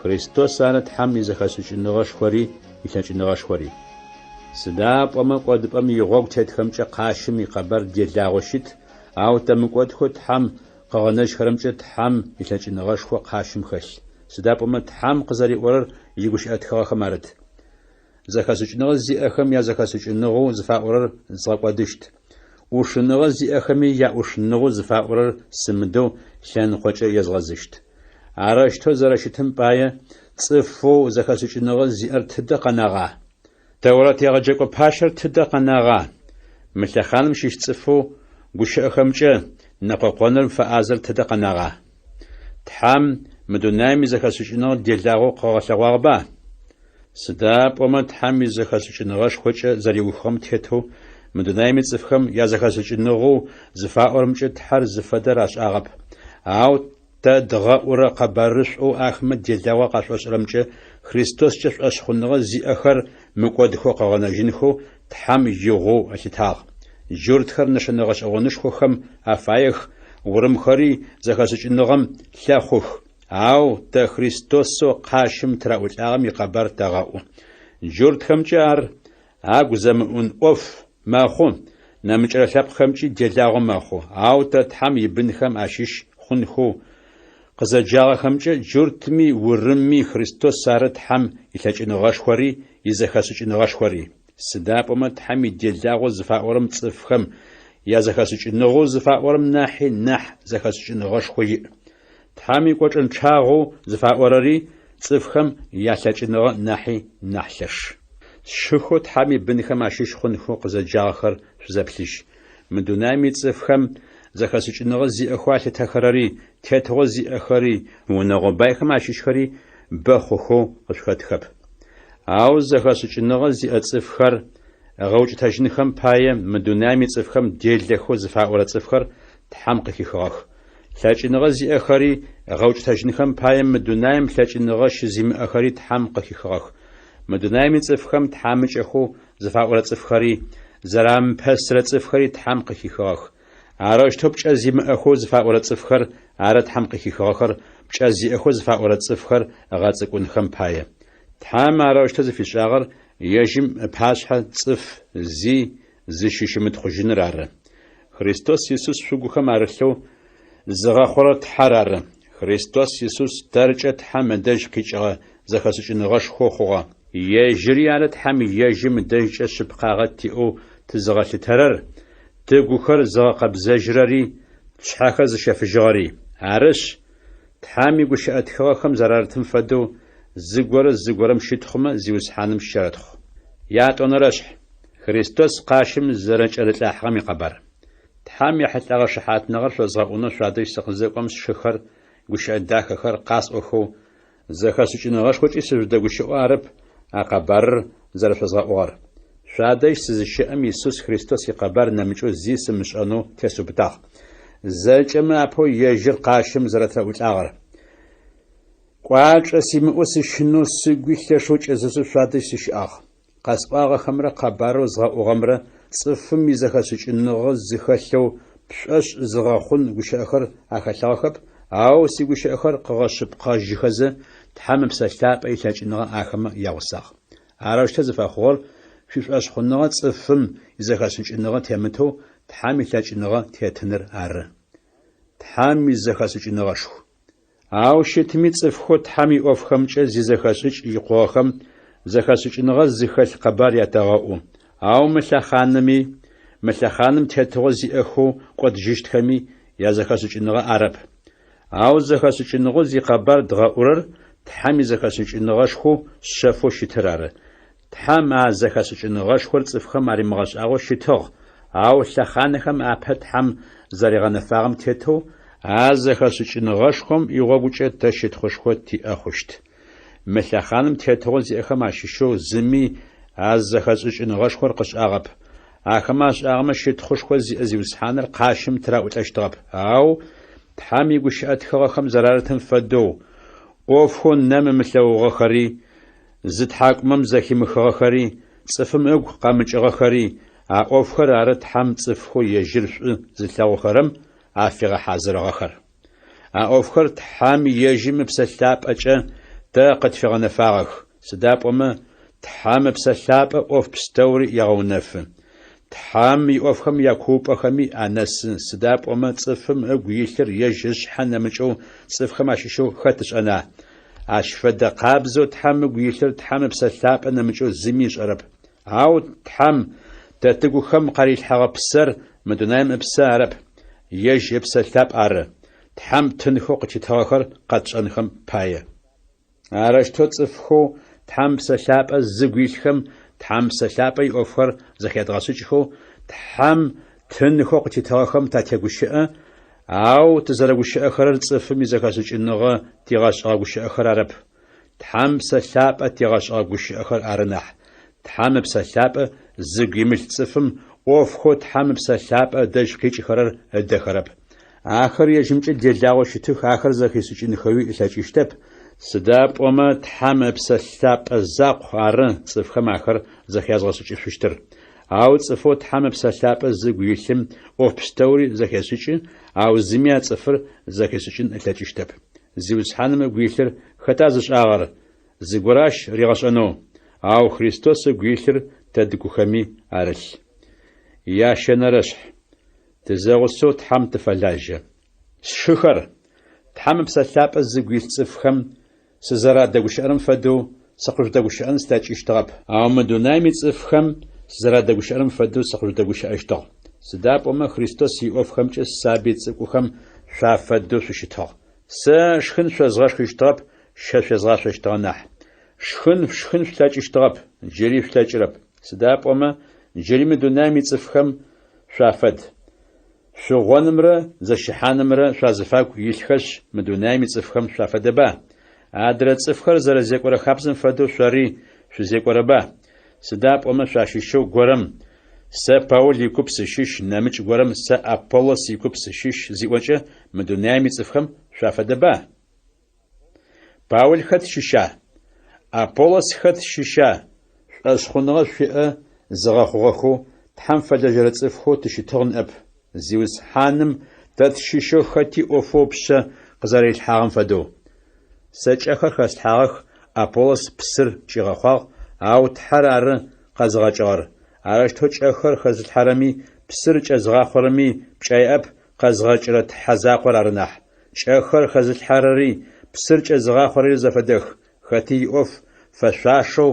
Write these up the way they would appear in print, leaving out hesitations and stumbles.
Христос ары Тхьэм изэхэшӏыкӏыныгъэшхори илъэкӏыныгъэшхори. Сыда пӏомэ кӏодыпӏэм игъогу тетхэмкӏэ къащым икъэбар делагъэу щыт, ау тэ мыкӏодхэу Тхьэм къыгъэнэжьхэрэмкӏэ Тхьэм илъэкӏыныгъэшхо къащым хэлъ. Сыда пӏомэ Тхьэм къызэриӏорэр игущыӏэ тхыгъэхэм арыт. Зэхэшӏыкӏыныгъэ зиӏэхэм язэхэшӏыкӏыныгъэу зыфаӏорэр згъэкӏодыщт. ӏушыныгъэ зиӏэхэми яӏушыныгъэу зыфаӏорэр сымыдэу лъэныкъокӏэ езгъэзыщт. Арэущтэу зэрэщытым пае, цӏыфэу зэхэшӏыкӏыныгъэ зиӏэр тыдэ къэнагъа? Тэурэт егъэджэкӏо пащэр тыдэ къэнагъа? Мы лъэхъаным щыщ цӏыфэу гущыӏэхэмкӏэ нэкъокъоным фэӏазэр тыдэ къэнагъа? Тхьэм мы дунаим изэхэшӏыкӏыныгъэ делагъэу къыгъэлъэгъуагъэба? Сыда пӏомэ Тхьэм изэхэшӏыкӏыныгъэшхокӏэ зэриухыгъэм тетэу мы дунаим ицӏыфхэм язэхэшӏыкӏыныгъэу зыфаӏорэмкӏэ Тхьэр зыфэдэр ашӏагъэп. Ау тэ дгъэӏурэ къэбарышӏоу ахэмэ делагъо къашӏошӏырэмкӏэ Христоскӏэ шӏошъхъуныгъэ зиӏэхэр мыкӏодхэу къыгъэнэжьынхэу Тхьэм игъоу ылъытагъ. Джуртхэр нэшэнэ гъэшӏэгъонышхохэм афаех, урымхэри зэхэшӏыкӏыныгъэм лъэхъух. Ау тэ Христосэу къащым тыраӏулӏагъэм икъэбар тэгъэӏу. Джуртхэмкӏэ ар агу зэмыӏун ӏоф мэхъу, нэмыкӏырэ лъэпкъхэмкӏи делагъо мэхъу, ау тэ Тхьэм ибынхэм ащыщ хъунхэу къызэджагъэхэмкӏэ джуртми урымми Христос ары Тхьэм илъэкӏыныгъэшхори изэхэшӏыкӏыныгъэшхори. Сыда пӏомэ Тхьэм иделагъэу зыфаӏорэм цӏыфхэм язэхэшӏыкӏыныгъэу зыфаӏорэм нахьи нахь зэхэшӏыкӏыныгъэшхо иӏ. Тхьэм икӏочӏэнчъагъэу зыфаӏорэри цӏыфхэм ялъэкӏыныгъэ нахьи нахь лъэш. Сшыхэу Тхьэм ибынхэм ащыщ хъунхэу къызэджагъэхэр шъузэплъыжь. Мы дунаим ицӏыфхэм зэхэшӏыкӏыныгъэ зиӏэхэу алъытэхэрэри, тетыгъо зиӏэхэри, унэгъо байхэм ащыщхэри бэ хъухэу къышъухэтхэп. Ау зэхэшӏыкӏыныгъэ зиӏэ цӏыфхэр ыгъэукӏытэжьынхэм пае мы дунаим ицӏыфхэм делэхэу зыфаӏорэ цӏыфхэр Тхьэм къыхихыгъэх. Лъэкӏыныгъэ зиӏэхэри ыгъэукӏытэжьынхэм пае мы дунаим лъэкӏыныгъэ щызимыӏэхэри Тхьэм къыхихыгъэх. Мы дунаим ицӏыфхэм тхьамыкӏэхэу зыфаӏорэ цӏыфхэри, зэрамыпэсырэ цӏыфхэри Тхьэм къыхихыгъэх. Арэущтэу пкӏэ зимыӏэхэу зыфаӏорэ цӏыфхэр ары Тхьэм къыхихыгъэхэр пкӏэ зиӏэхэу зыфаӏорэ цӏыфхэр ыгъэцӏыкӏунхэм пае. Тхьэм арэущтэу зыфишӏагъэр ежьым ыпашъхьэ цӏыф зи зыщыщымытхъужьыныр ары. Христос Исус шъугухэм арылъэу зыгъэхъурэр Тхьэр ары. Христос Исус тэркӏэ Тхьэм ыдэжь къикӏыгъэ зэхэшӏыкӏыныгъэшхоу хъугъэ. Ежьыри ары Тхьэм ежьым ыдэжькӏэ шъыпкъагъэ тиӏэу тызыгъэлъытэрэр, тыгухэр зыгъэкъэбзэжьырэри, тшъхьэхэр зыщэфыжьыгъэри. Арышъ, Тхьэм игущыӏэ тхыгъэхэм зэрарытым фэдэу, зыгорэ зыгорэм щытхъумэ, Зиусхьаным щэрэтхъу. Ятӏонэрэшъхь. Христос къащым зэрэкӏэрылӏахьыгъэм икъэбар. Тхьэм ехьылӏэгъэ шыхьатныгъэр шъозгъэӏунэу шъуадэжь сыкъызэкӏом сшыхэр гущыӏэ дахэхэр къасӏохэу, зэхэшӏыкӏыныгъэшхокӏи сыжъудэгущыӏэу арэп а къэбарыр зэрэшъозгъэӏугъэр. Шъуадэжь сызыщэӏэм Исус Христос икъэбар нэмыкӏэу зи сымышӏэнэу тесыубытагъ. Зэкӏэмэ апэу ежьыр къащым зэрэтыраӏулӏагъэр. Кӏуачӏэ симыӏэу сыщынэу, сыгуи лъэшэу кӏэзэзэу шъуадэжь сыщыӏагъ. Къэсӏуагъэхэмрэ къэбарэу згъэӏугъэмрэ цӏыфым изэхэшӏыкӏыныгъэ зыхэлъэу пшӏошъ зыгъэхъун гущыӏэхэр ахэлъыгъэхэп, ау сигущыӏэхэр къыгъэшъыпкъэжьыхэзэ, Тхьэм Ыпсэ Лъапӏэ илъэкӏыныгъэ ахэмэ ягъусагъ. Арэущтэу зыфэхъугъэр шъуишӏошъхъуныгъэ цӏыфым изэхэшӏыкӏыныгъэ темытэу Тхьэм илъэкӏыныгъэ тетыныр ары. Тхьэм изэхэшӏыкӏыныгъэшху. Ау щытми, цӏыфхэу Тхьэм иӏофхэмкӏэ зизэхэшӏыкӏ икъугъэхэм зэхэшӏыкӏыныгъэ зыхэлъ къэбар ятэгъэӏу. Ау мы лъэхъаными, мы лъэхъаным тетыгъо зиӏэхэу кӏодыжьыщтхэми язэхэшӏыкӏыныгъэ арэп. Ау зэхэшӏыкӏыныгъэу зикъэбар дгъэӏурэр Тхьэм изэхэшӏыкӏыныгъэшхоу шъэфэу щытыр ары. Тхьэм а зэхэшӏыкӏыныгъэшхор цӏыфхэм аримыгъэшӏагъэу щытыгъ, ау лъэхъанэхэм апэ Тхьэм зэригъэнэфагъэм тетэу, а зэхэшӏыкӏыныгъэшхом игъогукӏэ тэ щытхъушхо тиӏэ хъущт. Мы лъэхъаным тетыгъо зиӏэхэм ащыщэу зыми а зэхэшӏыкӏыныгъэшхор къышӏагъэп. Ахэмэ ашӏагъэмэ щытхъушхо зиӏэ Зиусхьаныр къащым тыраӏулӏэщтыгъэп. Ау Тхьэм игущыӏэ тхыгъэхэм зэрарытым фэдэу, ӏофхэу нэм ымылъэгъугъэхэри, Зы тхьакӏумэм зэхимыхыгъэхэри, цӏыфым ыгу къэмыкӏыгъэхэри, а ӏофхэр ары Тхьэм цӏыфхэу ежьыр шӏу зылъэгъухэрэм афигъэхьазырыгъэхэр. А ӏофхэр Тхьэм ежьым Ыпсэ Лъапӏэкӏэ тэ къытфигъэнэфагъэх, сыда пӏомэ Тхьэм Ыпсэ Лъапӏэ ӏоф пстэури егъэунэфы. Тхьэм иӏофхэм якуупӏэхэми анэсы, сыда пӏомэ цӏыфым ыгу илъыр ежь ышъхьэ нэмыкӏэу цӏыфхэм ащыщэу хэт ышӏэна? Ащ фэдэ къабзэу Тхьэм ыгу илъыр Тхьэм Ыпсэ Лъапӏэ нэмыкӏэу зыми ышӏэрэп. Ау Тхьэм тэ тыгухэм къарилъхьэгъэ псэр мы дунаим ыпсэ арэп, ежь Ыпсэ Лъапӏ ары, Тхьэм тынхэу къытитыгъэхэр къэтшӏэнхэм пае. Арэущтэу цӏыфхэу Тхьэм Ыпсэ Лъапӏэ зыгу илъхэм Тхьэм Ыпсэ Лъапӏэ иӏофхэр зэхядгъэшӏыкӏхэу Тхьэм тынхэу къытитыгъэхэм татегущыӏэ, ау тызэрэгущыӏэхэрэр цӏыфым изэхэшӏыкӏыныгъэ тигъэшӏыгъэ гущыӏэхэр арэп, Тхьэм Ыпсэ Лъапӏэ тигъэшӏыгъэ гущыӏэхэр ары нахь. Тхьэм Ыпсэ Лъапӏэ зыгу имылъ цӏыфым ӏофхэу Тхьэм Ыпсэ Лъапӏэ ыдэжь къикӏыхэрэр ыдэхэрэп. Ахэр ежьымкӏэ делагъэу щытых, ахэр зэхишӏыкӏынхэуи ылъэкӏыщтэп, сыда пӏомэ Тхьэм Ыпсэ Лъапӏэ закъу ары цӏыфхэм ахэр зэхязгъэшӏыкӏышъущтыр. Ау цӏыфэу Тхьэм Ыпсэ Лъапӏэ зыгу илъым ӏоф пстэури зэхешӏыкӏы, ау зыми а цӏыфыр зэхишӏыкӏын ылъэкӏыщтэп. Зиусхьаным ыгу илъыр хэта зышӏагъэр? Зыгорэ ащ ригъэшӏэнэу? Ау Христос ыгу илъыр тэ тыгухэми арылъ. Ящэнэрэшъхь. Тызэгъусэу Тхьэм тыфэлажьэ. Сшыхэр, Тхьэм Ыпсэ Лъапӏэ зыгу илъ цӏыфхэм сызэрадэгущыӏэрэм фэдэу сыкъыжъудэгущыӏэн слъэкӏыщтыгъэп. Ау мы дунаим ицӏыфхэм сызэрадэгущыӏэрэм фэдэу сыкъыжъудэгущыӏэщтыгъ. Сыда пӏомэ Христос иӏофхэмкӏэ сабый цӏыкӏухэм шъуафэдэу шъущытыгъ. Сэ шхын шъозгъэшхыщтыгъэп, щэ шъуезгъашъощтыгъэ нахь. Шхын шъушхын шъулъэкӏыщтыгъэп, джыри шъулъэкӏырэп. Сыда пӏомэ джыри мы дунаим ицӏыфхэм шъуафэд. Шъугъонымрэ зэщыхьанымрэ шъуазыфагу илъхэшъ, мы дунаим ицӏыфхэм шъуафэдэба? Адрэ цӏыфхэр зэрэзекӏорэ хабзэм фэдэу шъори шъузекӏорэба? Сыда пӏомэ шъуащыщэу горэм, Сэ Паул икуп сыщыщ, нэмыкӏ горэм Сэ Аполлос икуп сыщыщ зиӏокӏэ, мы дунаим ицӏыфхэм шъуафэдэба? Паул хэт щыща? Аполлос хэт щыща? Шӏошъхъуныгъэ шъуиӏэ зыгъэхъугъэхэу, Тхьэм фэлэжьэрэ цӏыфхэу тыщытыгъ ныӏэп. Зиусхьаным тэ тщыщэу хэти ӏофэу ыпшъэ къызэрэрилъхьагъэм фэдэу. Сэ кӏэхэр хэслъхьагъэх, Аполлос псыр кӏигъэхъуагъ, ау Тхьэр ары къэзыгъэкӏыгъэр. Арэущтэу кӏэхэр хэзылъхьэрэми, псыр кӏэзыгъахъорэми пкӏэ яӏэп, къэзгъэкӏырэ Тхьэ закъор ары нахь. Кӏэхэр хэзылъхьэрэри, псыр кӏэзыгъахъорэри зэфэдэх, хэти иӏоф фэшъуашэу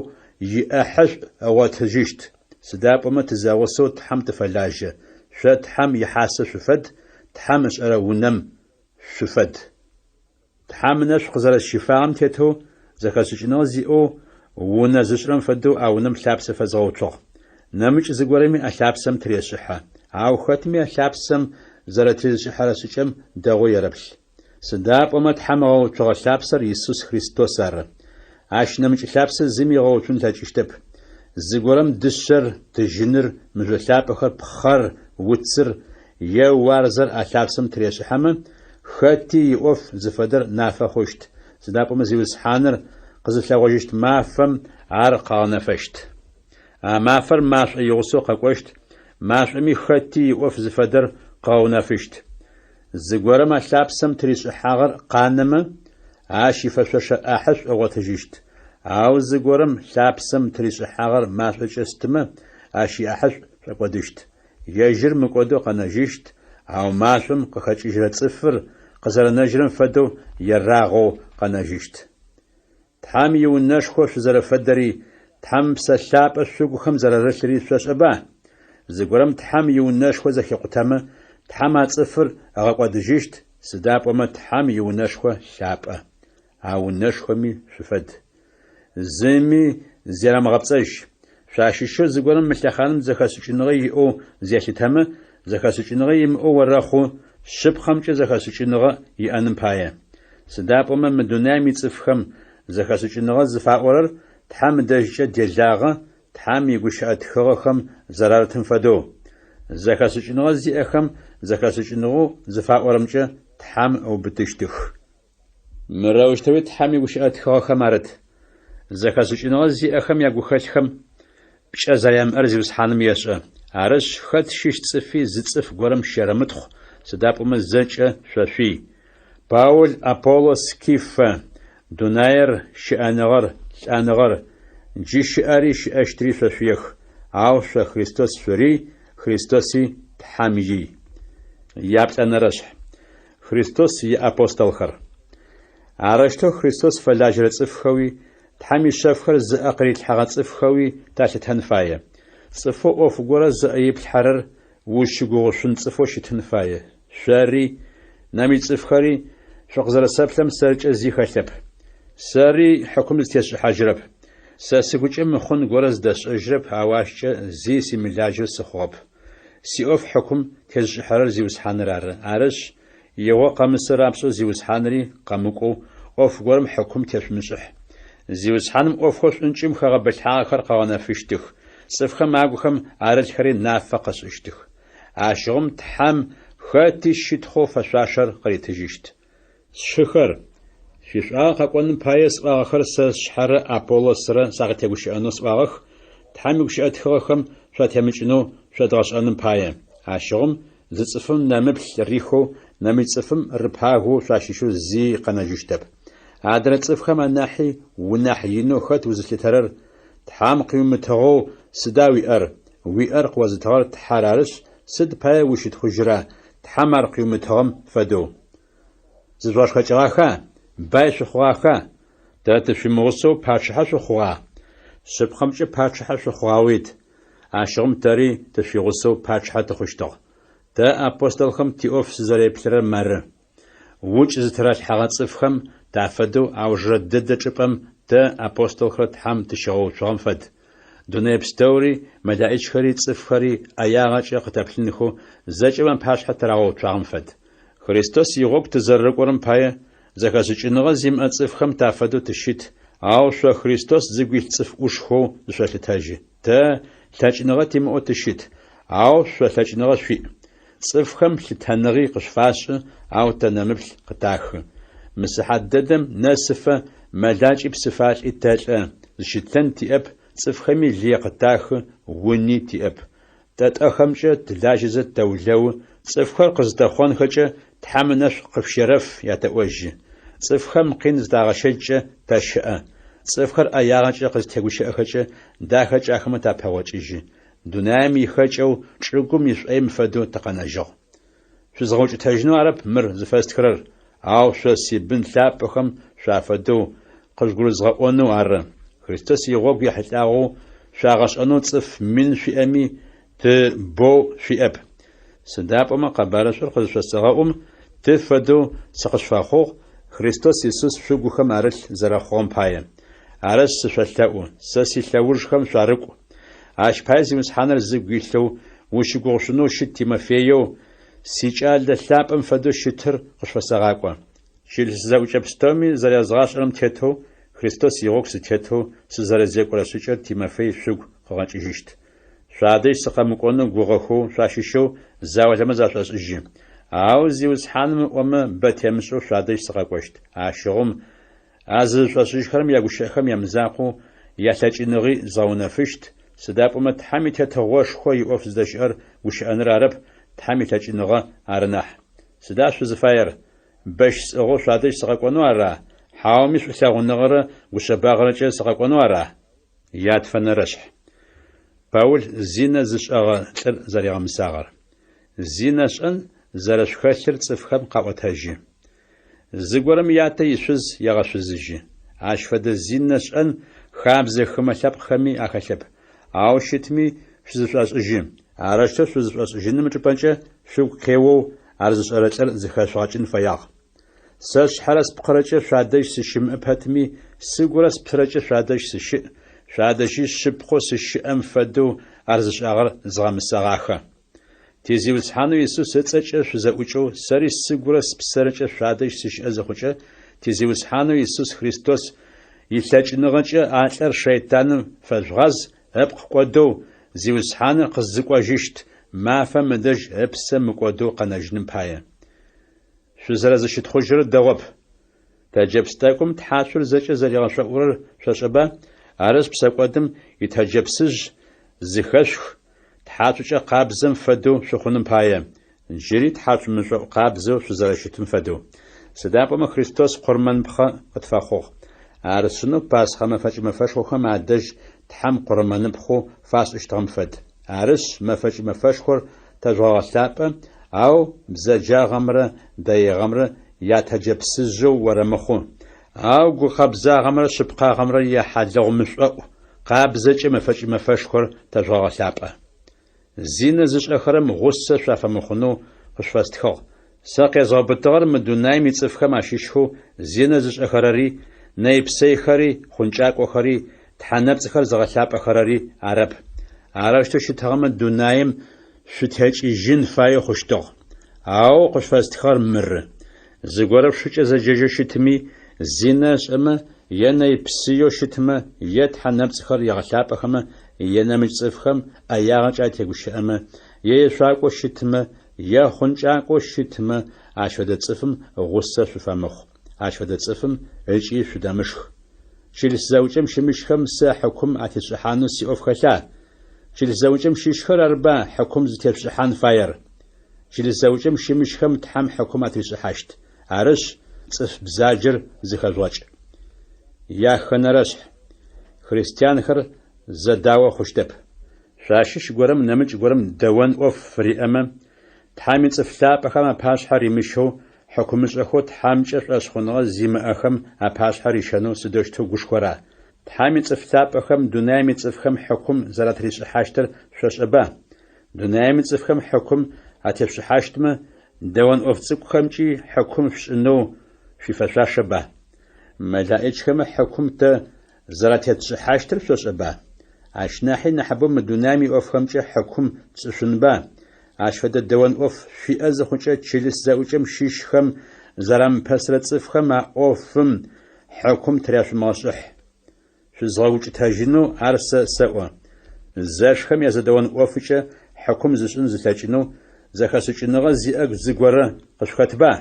иӏэхьышӏу ыгъотыжьыщт. Сыда пӏомэ тызэгъусэу Тхьэм тыфэлажьэ. Шъо Тхьэм ихьасэ шъуфэд, Тхьэм ышӏэрэ унэм шъуфэд. Тхьэм ынэшӏу къызэрэсщифагъэм тетэу, зэхэшӏыкӏыныгъэ зиӏэу унэ зышӏырэм фэдэу а унэм лъапсэ фэзгъэуцугъ. Нэмыкӏ зыгорэми а лъапсэм тырешӏыхьэ. Ау хэтми а лъапсэм зэрэтезышӏыхьэрэ шӏыкӏэм дэгъоу ерэплъ. Сыда пӏомэ Тхьэм ыгъэуцугъэ лъапсэр Исус Христос ары. Ащ нэмыкӏ лъапсэ зыми ыгъэуцун ылъэкӏыщтэп. Зыгорэм дышъэр, тыжьыныр, мыжъо лъапӏэхэр, пхъэр, уцыр е уарзэр а лъапсэм тырешӏыхьэмэ, хэти иӏоф зыфэдэр нафэ хъущт, сыда пӏомэ Зиусхьаныр къызылъэгъожьыщт мафэм ар къыгъэнэфэщт. А мафэр машӏо игъусэу къэкӏощт, машӏоми хэти иӏоф зыфэдэр къыгъэунэфыщт. Зыгорэм а лъапсэм тыришӏыхьагъэр къанэмэ, ащ ифэшъошэ ӏахьышӏу ыгъотыжьыщт, ау зыгорэм лъапсэм тыришӏыхьагъэр машӏокӏэ стымэ, ащ иӏахьышӏу шӏокӏодыщт. Ежьыр мыкӏодэу къэнэжьыщт, ау машӏом къыхэкӏыжьрэ цӏыфыр къызэрэнэжьрэм фэдэу ерагъэу къэнэжьыщт. Тхьэм иунэшхо шъузэрэфэдэри, Тхьэм Ыпсэ Лъапӏэ шъугухэм зэрарылъри шъошӏэба? Зыгорэм Тхьэм иунэшхо зэхикъутэмэ, Тхьэм а цӏыфыр ыгъэкӏодыжьыщт, сыда пӏомэ Тхьэм иунэшхо лъапӏэ. А унэшхоми шъуфэд. Зыми зерэмыгъэпцӏэжь. Шъуащыщэу зыгорэм мы лъэхъаным зэхэшӏыкӏыныгъэ иӏэу зелъытэмэ, зэхэшӏыкӏыныгъэ имыӏэу орэхъу, шъыпкъэмкӏэ зэхэшӏыкӏыныгъэ иӏэным пае. Сыда пӏомэ мы дунаим ицӏыфхэм зэхэшӏыкӏыныгъэ зыфаӏорэр Тхьэм ыдэжькӏэ делагъэ, Тхьэм игущыӏэ тхыгъэхэм зэрарытым фэдэу. Зэхэшӏыкӏыныгъэ зиӏэхэм зэхэшӏыкӏыныгъэу зыфаӏорэмкӏэ Тхьэм ыубытыщтых. Мырэущтэуи Тхьэм игущыӏэ тхыгъэхэм арыт: Зэхэшӏыкӏыныгъэ зиӏэхэм ягухэлъхэм пкӏэ зэрямыӏэр Зиусхьаным ешӏэ. Арышъ, хэт щыщ цӏыфи зы цӏыф горэм щерэмытхъу, сыда пӏомэ зэкӏэ шъо шъуий. Паул, Аполлос, Кифэ. Дунаер, щыӏэныгъэр, лӏэныгъэр, джы щыӏэри щыӏэщтри шъошъуех, ау шъо Христос шъурий, Христоси Тхьэм ий. Яплӏэнэрэшъхь. Христос иапостолхэр. Арэущтэу Христос фэлажьэрэ цӏыфхэуи, Тхьэм ишъэфхэр зыӏэ къырилъхьэгъэ цӏыфхэуи талъытэн фае. Цӏыфэу ӏоф горэ зыӏэ иплъхьэрэр узщыгугъышъун цӏыфэу щытын фае. Шъори, нэмыкӏ цӏыфхэри шъукъызэрэсэплъырэм сэркӏэ зи хэлъэп. Сэри хьыкум зытесшӏыхьажьырэп. Сэ сыгукӏэ мыхъун горэ зыдэсшӏэжьырэп, ау ащкӏэ зи симылажьэу сыхъугъэп. Сиӏоф хьыкум тезышӏыхьэрэр Зиусхьаныр ары. Арышъ, игъо къэмысы рапшӏэу Зиусхьанри къэмыкӏоу ӏоф горэм хьыкум тешъумышӏыхь. Зиусхьаным ӏофхэу шӏункӏым хэгъэбылъхьагъэхэр къыгъэнэфыщтых, цӏыфхэм агухэм арылъхэри нафэ къышӏыщтых. Ащыгъум Тхьэм хэти щытхъоу фэшъуашэр къыритыжьыщт. Сшыхэр, шъуишӏуагъэ къэкӏоным пае сӏуагъэхэр сэ сшъхьэрэ Аполлосрэ сакъытегущыӏэнэу сӏуагъэх, Тхьэм игущыӏэ тхыгъэхэм шъуатемыкӏынэу шъодгъэшӏэным пае. Ащыгъум зы цӏыфым нэмыплъ рихэу, нэмыкӏ цӏыфым рыпагэу шъуащыщэу зи къэнэжьыщтэп. Адрэ цӏыфхэм анахьи унахь инэу хэт узылъытэрэр? Тхьэм къыуимытыгъэу сыда уиӏэр? Уиӏэр къыозытыгъэр Тхьэр арышъ, сыд пае ущытхъужьыра, Тхьэм ар къыуимытыгъэм фэдэу? Зыжъугъэшхэкӏыгъаха? Бай шъухъугъаха? Тэ тышъуимыгъусэу пачъыхьэ шъухъугъа? Шъыпкъэмкӏэ пачъыхьэ шъухъугъауит! Ащыгъум тэри тышъуигъусэу пачъыхьэ тыхъущтыгъ. Тэ, апостолхэм, тиӏоф сызэреплъырэр мары. Укӏ зытыралъхьэгъэ цӏыфхэм тафэдэу аужырэ дэдэ чӏыпӏэм тэ, апостолхэр, Тхьэм тыщигъэуцугъэм фэд. Дунэе пстэури, мэлаӏичхэри, цӏыфхэри ӏэягъэкӏэ къытэплъынхэу зэкӏэм апашъхьэ тырагъэуцуагъэм фэд. Христос игъогу тызэрэрыкӏорэм пае, зэхэшӏыкӏыныгъэ зимыӏэ цӏыфхэм тафэдэу тыщыт, ау шъо Христос зыгу илъ цӏыф ӏушхэу зышъолъытэжьы. Тэ лъэкӏыныгъэ тимыӏэу тыщыт, ау шъо лъэкӏыныгъэ шъуиӏ. Цӏыфхэм лъытэныгъи къышъуфашӏы, ау тэ нэмыплъ къытахы. Мы сыхьат дэдэм нэсыфэ мэлакӏи псыфалӏи тэлӏэ, зыщытлъэн тиӏэп, цӏыфхэми лые къытахы, уни тиӏэп. Тэ тӏэхэмкӏэ тылажьэзэ тэулэу, цӏыфхэр къызытэхъонхэкӏэ Тхьэм ынэшӏу къышъущерэф ятэӏожьы. Цӏыфхэм къин зытагъэщэчкӏэ тэщыӏэ. Цӏыфхэр ӏэягъэкӏэ къызтегущыӏэхэкӏэ дахэкӏэ ахэмэ тапэгъокӏыжьы. Дунаим ихэкӏэу чӏыгум ишӏоим фэдэу тыкъэнэжьыгъ. Шъузгъэукӏытэжьынэу арэп мыр зыфэстхырэр, ау шъо сибын лъапӏэхэм шъуафэдэу къыжъугурызгъэӏонэу ары. Христос игъогу ехьылӏагъэу шъуагъэшӏэнэу цӏыф мин шъуиӏэми, ты боу шъуиӏэп. Сыда пӏомэ къэбарышӏур къызышъосэгъэӏум, ты фэдэу сыкъышъуфэхъугъ, Христос Исус шъугухэм арылъ зэрэхъугъэм пае. Арышъ, сышъолъэӏу, сэ силъэужхэм шъуарыкӏу. Ащ пае Зиусхьаныр зыгу илъэу, ущыгугъышъунэу щыт Тимофееу, сикӏалэ лъапӏэм фэдэу щытыр къышъуфэсэгъакӏо. Чылыс зэӏукӏэ пстэуми зэрязгъашӏэрэм тетэу, Христос игъогу сытетэу сызэрэзекӏорэ шӏыкӏэр Тимофей шъугу къыгъэкӏыжьыщт. Шъуадэжь сыкъэмыкӏонэу гугъэхэу шъуащыщэу заулэмэ зашӏошӏыжьы. Ау Зиусхьаным ыӏомэ, бэ темышӏэу шъуадэжь сыкъэкӏощт. Ащыгъум а зызышӏошӏыжьхэрэм ягущыӏэхэм ямызакъоу, ялъэкӏыныгъи згъэунэфыщт, сыда пӏомэ Тхьэм и Тетыгъошхо иӏоф зыдэщыӏэр гущыӏэныр арэп, Тхьэм илъэкӏыныгъэ ары нахь. Сыда шъузыфаер? Бэщ сӏыгъэу шъуадэжь сыкъэкӏонэу ара, хьауми шӏулъэгъуныгъэрэ гушъэбагъэрэкӏэ сыкъэкӏонэу ара? Ятфэнэрэшъхь. Паул зинэ зышӏэгъэ лӏыр зэригъэмысагъэр. Зинэ шӏэн зэрэшъухэлъыр цӏыфхэм къаӏотэжьы. Зыгорэм ятэ ишъуз егъэшъузыжьы. Ащ фэдэ зинэ шӏэн хабзэ хымэ лъэпкъхэми ахэлъэп. Ау щытми шъузышӏошӏыжьы. Арэущтэу шъузышӏошӏыжьыным ычӏыпӏэкӏэ шъугу къеоу ар зышӏэрэ лӏыр зыхэшъугъэкӏын фэягъ. Сэ сшъхьэрэ спкъырэкӏэ шъуадэжь сыщымыӏэ пэтми, сыгурэ спсэрэкӏэ шъуадэжь сыщыӏ, шъуадэжьи шъыпкъэу сыщыӏэм фэдэу ар зышӏагъэр згъэмысэгъахэ. Ти Зиусхьанэу Исус ыцӏэкӏэ шъузэӏукӏэу, сэри сыгурэ спсэрэкӏэ шъуадэжь сыщыӏэ зыхъукӏэ, ти Зиусхьанэу Исус Христос илъэкӏыныгъэкӏэ а лӏыр шэйтаным фэжъугъаз, ыпкъ кӏодэу, Зиусхьаныр къызыкӏожьыщт мафэм ыдэжь ыпсэ мыкӏодэу къэнэжьыным пае. Шъузэрэзыщытхъужьырэр дэгъоп. Тэджэпс тӏэкӏум тхьацур зэкӏэ зэригъэшӏоӏурэр шъошӏэба? Арышъ, псэкӏодым итэджэпсыжъ зыхэшъух, тхьацукӏэ къабзэм фэдэу шъухъуным пае, джыри тхьацу мышӏоӏу къабзэу шъузэрэщытым фэдэу. Сыда пӏомэ Христос къурмэнпхъэ къытфэхъугъ. Ар сшӏынэу Пасхъэ мэфэкӏ мэфэшхохэм адэжь Тхьэм къурмэныпхъэу фашӏыщтыгъэм фэд. Арышъ, мэфэкӏ мэфэшхор тэжъугъэгъэлъапӏэ, ау бзэджагъэмрэ дэигъэмрэ ятэджэпсыжъэу орэмыхъу, ау гукъэбзагъэмрэ шъыпкъагъэмрэ яхьалыгъу мышӏоӏу къабзэкӏэ мэфэкӏ мэфэшхор тэжъугъэгъэлъапӏэ. Зинэ зышӏэхэрэм гъусэ шъуафэмыхъунэу къышъуфэстхыгъ. Сэ къезгъэубытыгъэр мы дунаим ицӏыфхэм ащыщхэу зинэ зышӏэхэрэри, нэйпсэйхэри, хъункӏакӏохэри, тхьэ нэпцӏхэр зыгъэлъапӏэхэрэри арэп. Арэущтэу щытыгъэмэ, дунаим шъутекӏыжьын фаеу хъущтыгъ. Ау къышъуфэстхыгъэр мыры. Зыгорэ шъушыкӏэ зэджэжьэу щытми, зинэ ышӏэмэ, е нэйпсыеу щытмэ, е тхьэ нэпцӏхэр егъэлъапӏэхэмэ, е нэмыкӏ цӏыфхэм ӏэягъэкӏэ атегущыӏэмэ, е ешъуакӏоу щытмэ, е хъункӏакӏоу щытмэ, ащ фэдэ цӏыфым гъусэ шъуфэмыхъу, ащ фэдэ цӏыфым ыкӏи шъудэмышх. Чылыс зэӏукӏэм щымыщхэм сэ хьыкум атесшӏыхьанэу сиӏоф хэлъа? Чылыс зэӏукӏэм щыщхэр арба хьыкум зытешъушӏыхьан фаер? Чылыс зэӏукӏэм щымыщхэм Тхьэм хьыкум атришӏыхьащт. Арышъ, цӏыф бзаджэр зыхэжъугъэкӏ. Яхэнэрэшъхь. Христианхэр зэдао хъущтэп. Шъуащыщ горэм нэмыкӏ горэм дэон ӏоф фыриӏэмэ, Тхьэм ицӏыф лъапӏэхэм апашъхьэ римыщэу, хьыкумышӏэхэу Тхьэмкӏэ шӏошъхъуныгъэ зимыӏэхэм апашъхьэ рищэнэу сыдэущтэу гушхора? Тхьэм ицӏыф лъапӏэхэм дунаим ицӏыфхэм хьыкум зэратришӏыхьащтыр шъошӏэба? Дунаим ицӏыфхэм хьыкум атешъушӏыхьащтмэ, дэон ӏоф цӏыкӏухэмкӏи хьыкум шъушӏынэу шъуифэшъуашэба? Мэлаӏичхэмэ хьыкум тэ зэратетшӏыхьащтыр шъошӏэба? Ащ нахьи нахьыбэу мы дунаим иӏофхэмкӏэ хьыкум тшӏышъунба? Ащ фэдэ дэон ӏоф шъуиӏэ зыхъукӏэ чылыс зэӏукӏэм щыщхэм зэрамыпэсрэ цӏыфхэм а ӏофым хьыкум тыряшъумыгъэшӏыхь. Шъузгъэукӏытэжьынэу ар сэ сэӏо. Зэшхэм язэдэон ӏофыкӏэ хьыкум зышӏын зылъэкӏынэу зэхэшӏыкӏыныгъэ зиӏэ зыгорэ къышъухэтба?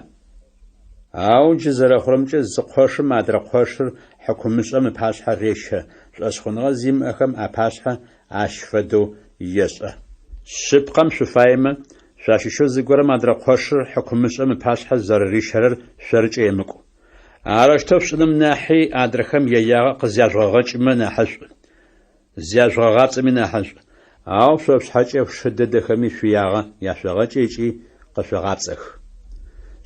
Ау джы зэрэхъурэмкӏэ зы къошым адрэ къошыр хьыкумышӏэм ыпашъхьэ рещэ, шӏошъхъуныгъэ зимыӏэхэм апашъхьэ ащ фэдэу ешӏэ. Шъыпкъэм шъуфаемэ, шъуащыщэу зыгорэм адрэ къошыр хьыкумышӏэм ыпашъхьэ зэрэрищэрэр шъоркӏэ емыкӏу. Арэущтэу шъушӏыным нахьи адрэхэм яягъэ къызяжъугъэгъэкӏымэ нахьышӏу, зяжъугъэгъапцӏэми нахьышӏу. Ау шъо шъушъхьэкӏэ шъушы дэдэхэми шъуиягъэ яшъогъэкӏы ыкӏи къышъогъапцӏэх.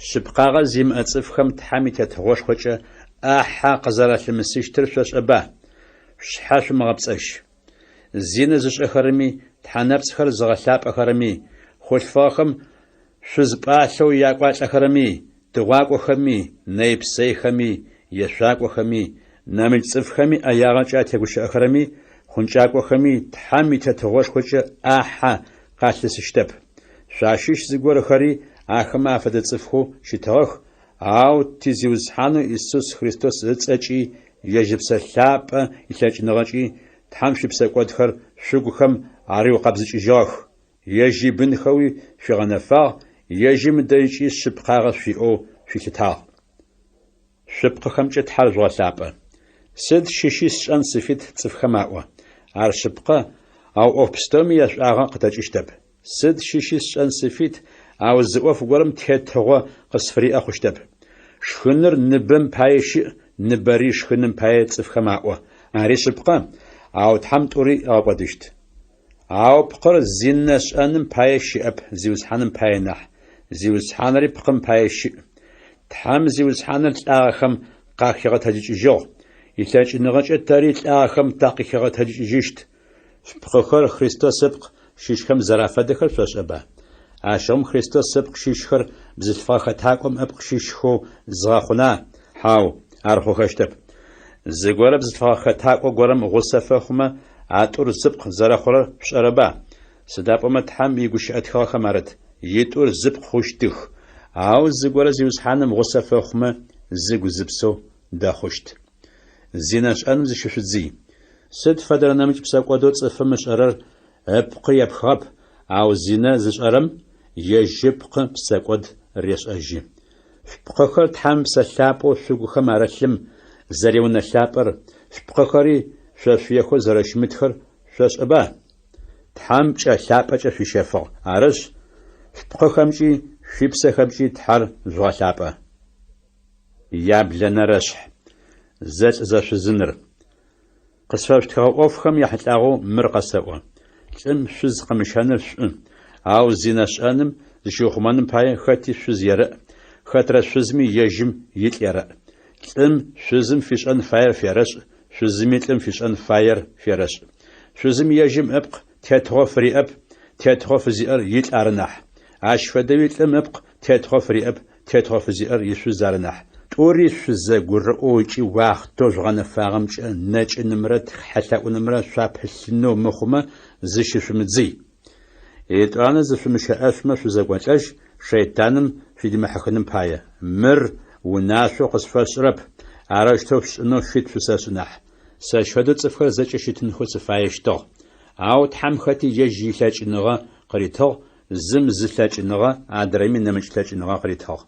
Шъыпкъагъэ зимыӏэ цӏыфхэм Тхьэм и Тетыгъошхокӏэ ӏахьэ къызэралъымысыщтыр шъошӏэба? Шъушъхьэ шъумыгъэпцӏэжь. Зинэ зышӏэхэрэми, тхьэ нэпцӏхэр зыгъэлъапӏэхэрэми, хъулъфыгъэхэм шъуз пӏалъэу якӏуалӏэхэрэми, тыгъуакӏохэми, нэйпсэйхэми, ешъуакӏохэми, нэмыкӏ цӏыфхэми ӏэягъэкӏэ атегущыӏэхэрэми, хъункӏакӏохэми Тхьэм и Тетыгъошхокӏэ ӏахьэ къалъысыщтэп. Шъуащыщ зыгорэхэри ахэмэ афэдэ цӏыфхэу щытыгъэх, Ау ти Зиусхьанэу Исус Христос ыцӏэкӏи, ежь Ыпсэ Лъапӏэ илъэкӏыныгъэкӏи Тхьэм шъуипсэкӏодхэр шъугухэм ариукъэбзыкӏыжьыгъэх, ежь ибынхэуи шъуигъэнэфагъ, ежьым ыдэжькӏи шъыпкъагъэ шъуиӏэу шъуилъытагъ. Шъупкъыхэмкӏэ Тхьэр жъугъэлъапӏэ. Сыд щыщи сшӏэн сыфит цӏыфхэм аӏо. Ар шъыпкъэ, ау ӏоф пстэуми яшӏуагъэ къытэкӏыщтэп. Сыд щыщи сшӏэн сыфит, ау зы ӏоф горэм тетыгъо къысфыриӏэ хъущтэп. Шхыныр ныбэм пае щыӏ, ныбэри шхыным пае цӏыфхэм аӏо. Ари шъыпкъэ, ау Тхьэм тӏури ыгъэкӏодыщт. Ау пкъыр зинэ шӏэным пае щыӏэп, Зиусхьаным пае нахь, Зиусхьанри пкъым пае щыӏ. Тхьэм Зиусхьаныр лӏагъэхэм къахигъэтэджыкӏыжьыгъ, илъэкӏыныгъэкӏэ тэри лӏагъэхэм такъыхигъэтэджыкӏыжьыщт. Шъупкъыхэр Христос ыпкъ щыщхэм зэрафэдэхэр шъошӏэба? Ащыгъум Христос ыпкъ щыщхэр бзылъфыгъэ хэтакӏом ыпкъ щыщхэу згъэхъуна? Хьау, ар хъухэщтэп. Зыгорэ бзылъфыгъэ хэтакӏо горэм гъусэ фэхъумэ, а тӏур зыпкъ зэрэхъурэр шъушӏэрэба? Сыда пӏомэ Тхьэм игущыӏэ тхыгъэхэм арыт, Итӏур зыпкъ хъущтых. Ау зыгорэ Зиусхьаным гъусэ фэхъумэ, зыгу зыпсэу дэхъущт. Зинэ шӏэным зыщышъудзый. Сыд фэдэрэ нэмыкӏ псэкӏодэу цӏыфым ышӏэрэр ыпкъы епхыгъэп, ау зинэ зышӏэрэм ежь ыпкъы псэкӏод решӏэжьы. Шъупкъыхэр Тхьэм Псэ Лъапӏэу шъугухэм арылъым зэриунэ лъапӏэр, шъупкъыхэри шъошъуехэу зэрэщымытхэр шъошӏэба? Тхьэм пкӏэ лъапӏэкӏэ шъуищэфыгъ, арышъ, шъупкъыхэмкӏи шъуипсэхэмкӏи Тхьэр жъугъэлъапӏэ. Яблэнэрэшъхь. Зэлӏ-зэшъузыныр. Къысфэшъутхыгъэ ӏофхэм яхьылӏагъэу мыр къэсэӏо. Лӏым шъуз къымыщэныр шӏу, ау зинэ шӏэным зыщиухъумэным пае хэти шъуз ерэӏ, хэтрэ шъузми ежьым илӏ ерэӏ. Лӏым шъузым фишӏэн фаер ферэшӏ, шъузыми лӏым фишӏэн фаер ферэшӏ. Шъузым ежьым ыпкъ тетыгъо фыриӏэп, тетыгъо фызиӏэр илӏ ары нахь. Ащ фэдэуи лӏым ыпкъ тетыгъо фыриӏэп, тетыгъо фызиӏэр ишъуз ары нахь. Тӏури шъузэгурыӏоу ыкӏи уахътэу жъугъэнэфагъэмкӏэ нэкӏынымрэ тхьэлъэӏунымрэ шъуапылъынэу мыхъумэ зыщышъумыдзый. Етӏанэ зышъумыщэӏэшъумэ шъузэкӏолӏэжь, шэйтаным шъудимыхьыхыным пае. Мыр унашъоу къысфэшӏырэп, арэущтэу шъушӏынэу фит шъусэшӏы нахь. Сэщ фэдэу цӏыфхэр зэкӏэ щытынхэу сыфаещтыгъ. Ау Тхьэм хэти ежь илъэкӏыныгъэ къыритыгъ, зым зы лъэкӏыныгъэ, адрэми нэмыкӏ лъэкӏыныгъэ къыритыгъ.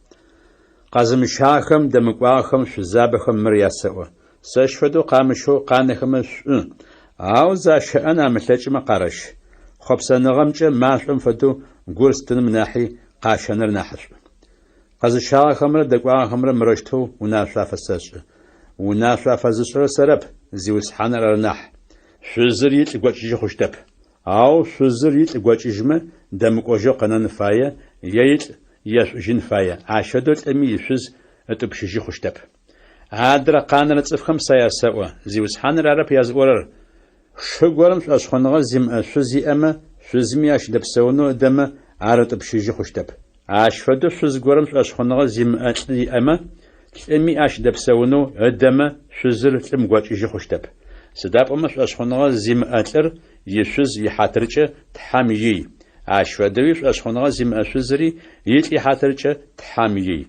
Къэзымыщагъэхэм, дэмыкӏуагъэхэм, шъузабэхэм мыр ясэӏо. Сэщ фэдэу къамыщэу къанэхэмэ шӏу, ау защэӏэн амылъэкӏымэ къарэщ. Хъопсэныгъэмкӏэ машӏом фэдэу гур стыным нахьи къащэныр нахьышӏу. Къэзыщагъэхэмрэ дэкӏуагъэхэмрэ мырэущтэу унашъо афэсэшӏы. Унашъо афэзышӏырэр сэрэп, Зиусхьаныр ары нахь. Шъузыр илӏ гокӏыжьы хъущтэп. Ау шъузыр илӏ гокӏыжьмэ, дэмыкӏожьэу къэнэн фае е илӏ ешӏужьын фае, ащ фэдэу лӏыми ишъуз ытӏупщыжьы хъущтэп. Адрэ къанэрэ цӏыфхэм сэ ясэӏо, Зиусхьаныр арэп языӏорэр, шы горэм шӏошъхъуныгъэ зимыӏэ шъуз иӏэмэ, шъузми ащ дэпсэунэу ыдэмэ, ар ытӏупщыжьы хъущтэп. Ащ фэдэу шъуз горэм шӏошъхъуныгъэ зимыӏэ лӏы иӏэмэ, лӏыми ащ дэпсэунэу ыдэмэ, шъузыр лӏым гокӏыжьы хъущтэп. Сыда пӏомэ шӏошъхъуныгъэ зимыӏэ лӏыр ишъуз ихьатыркӏэ Тхьэм ий, ащ фэдэуи шӏошъхъуныгъэ зимыӏэ шъузри илӏ ихьатыркӏэ Тхьэм ий.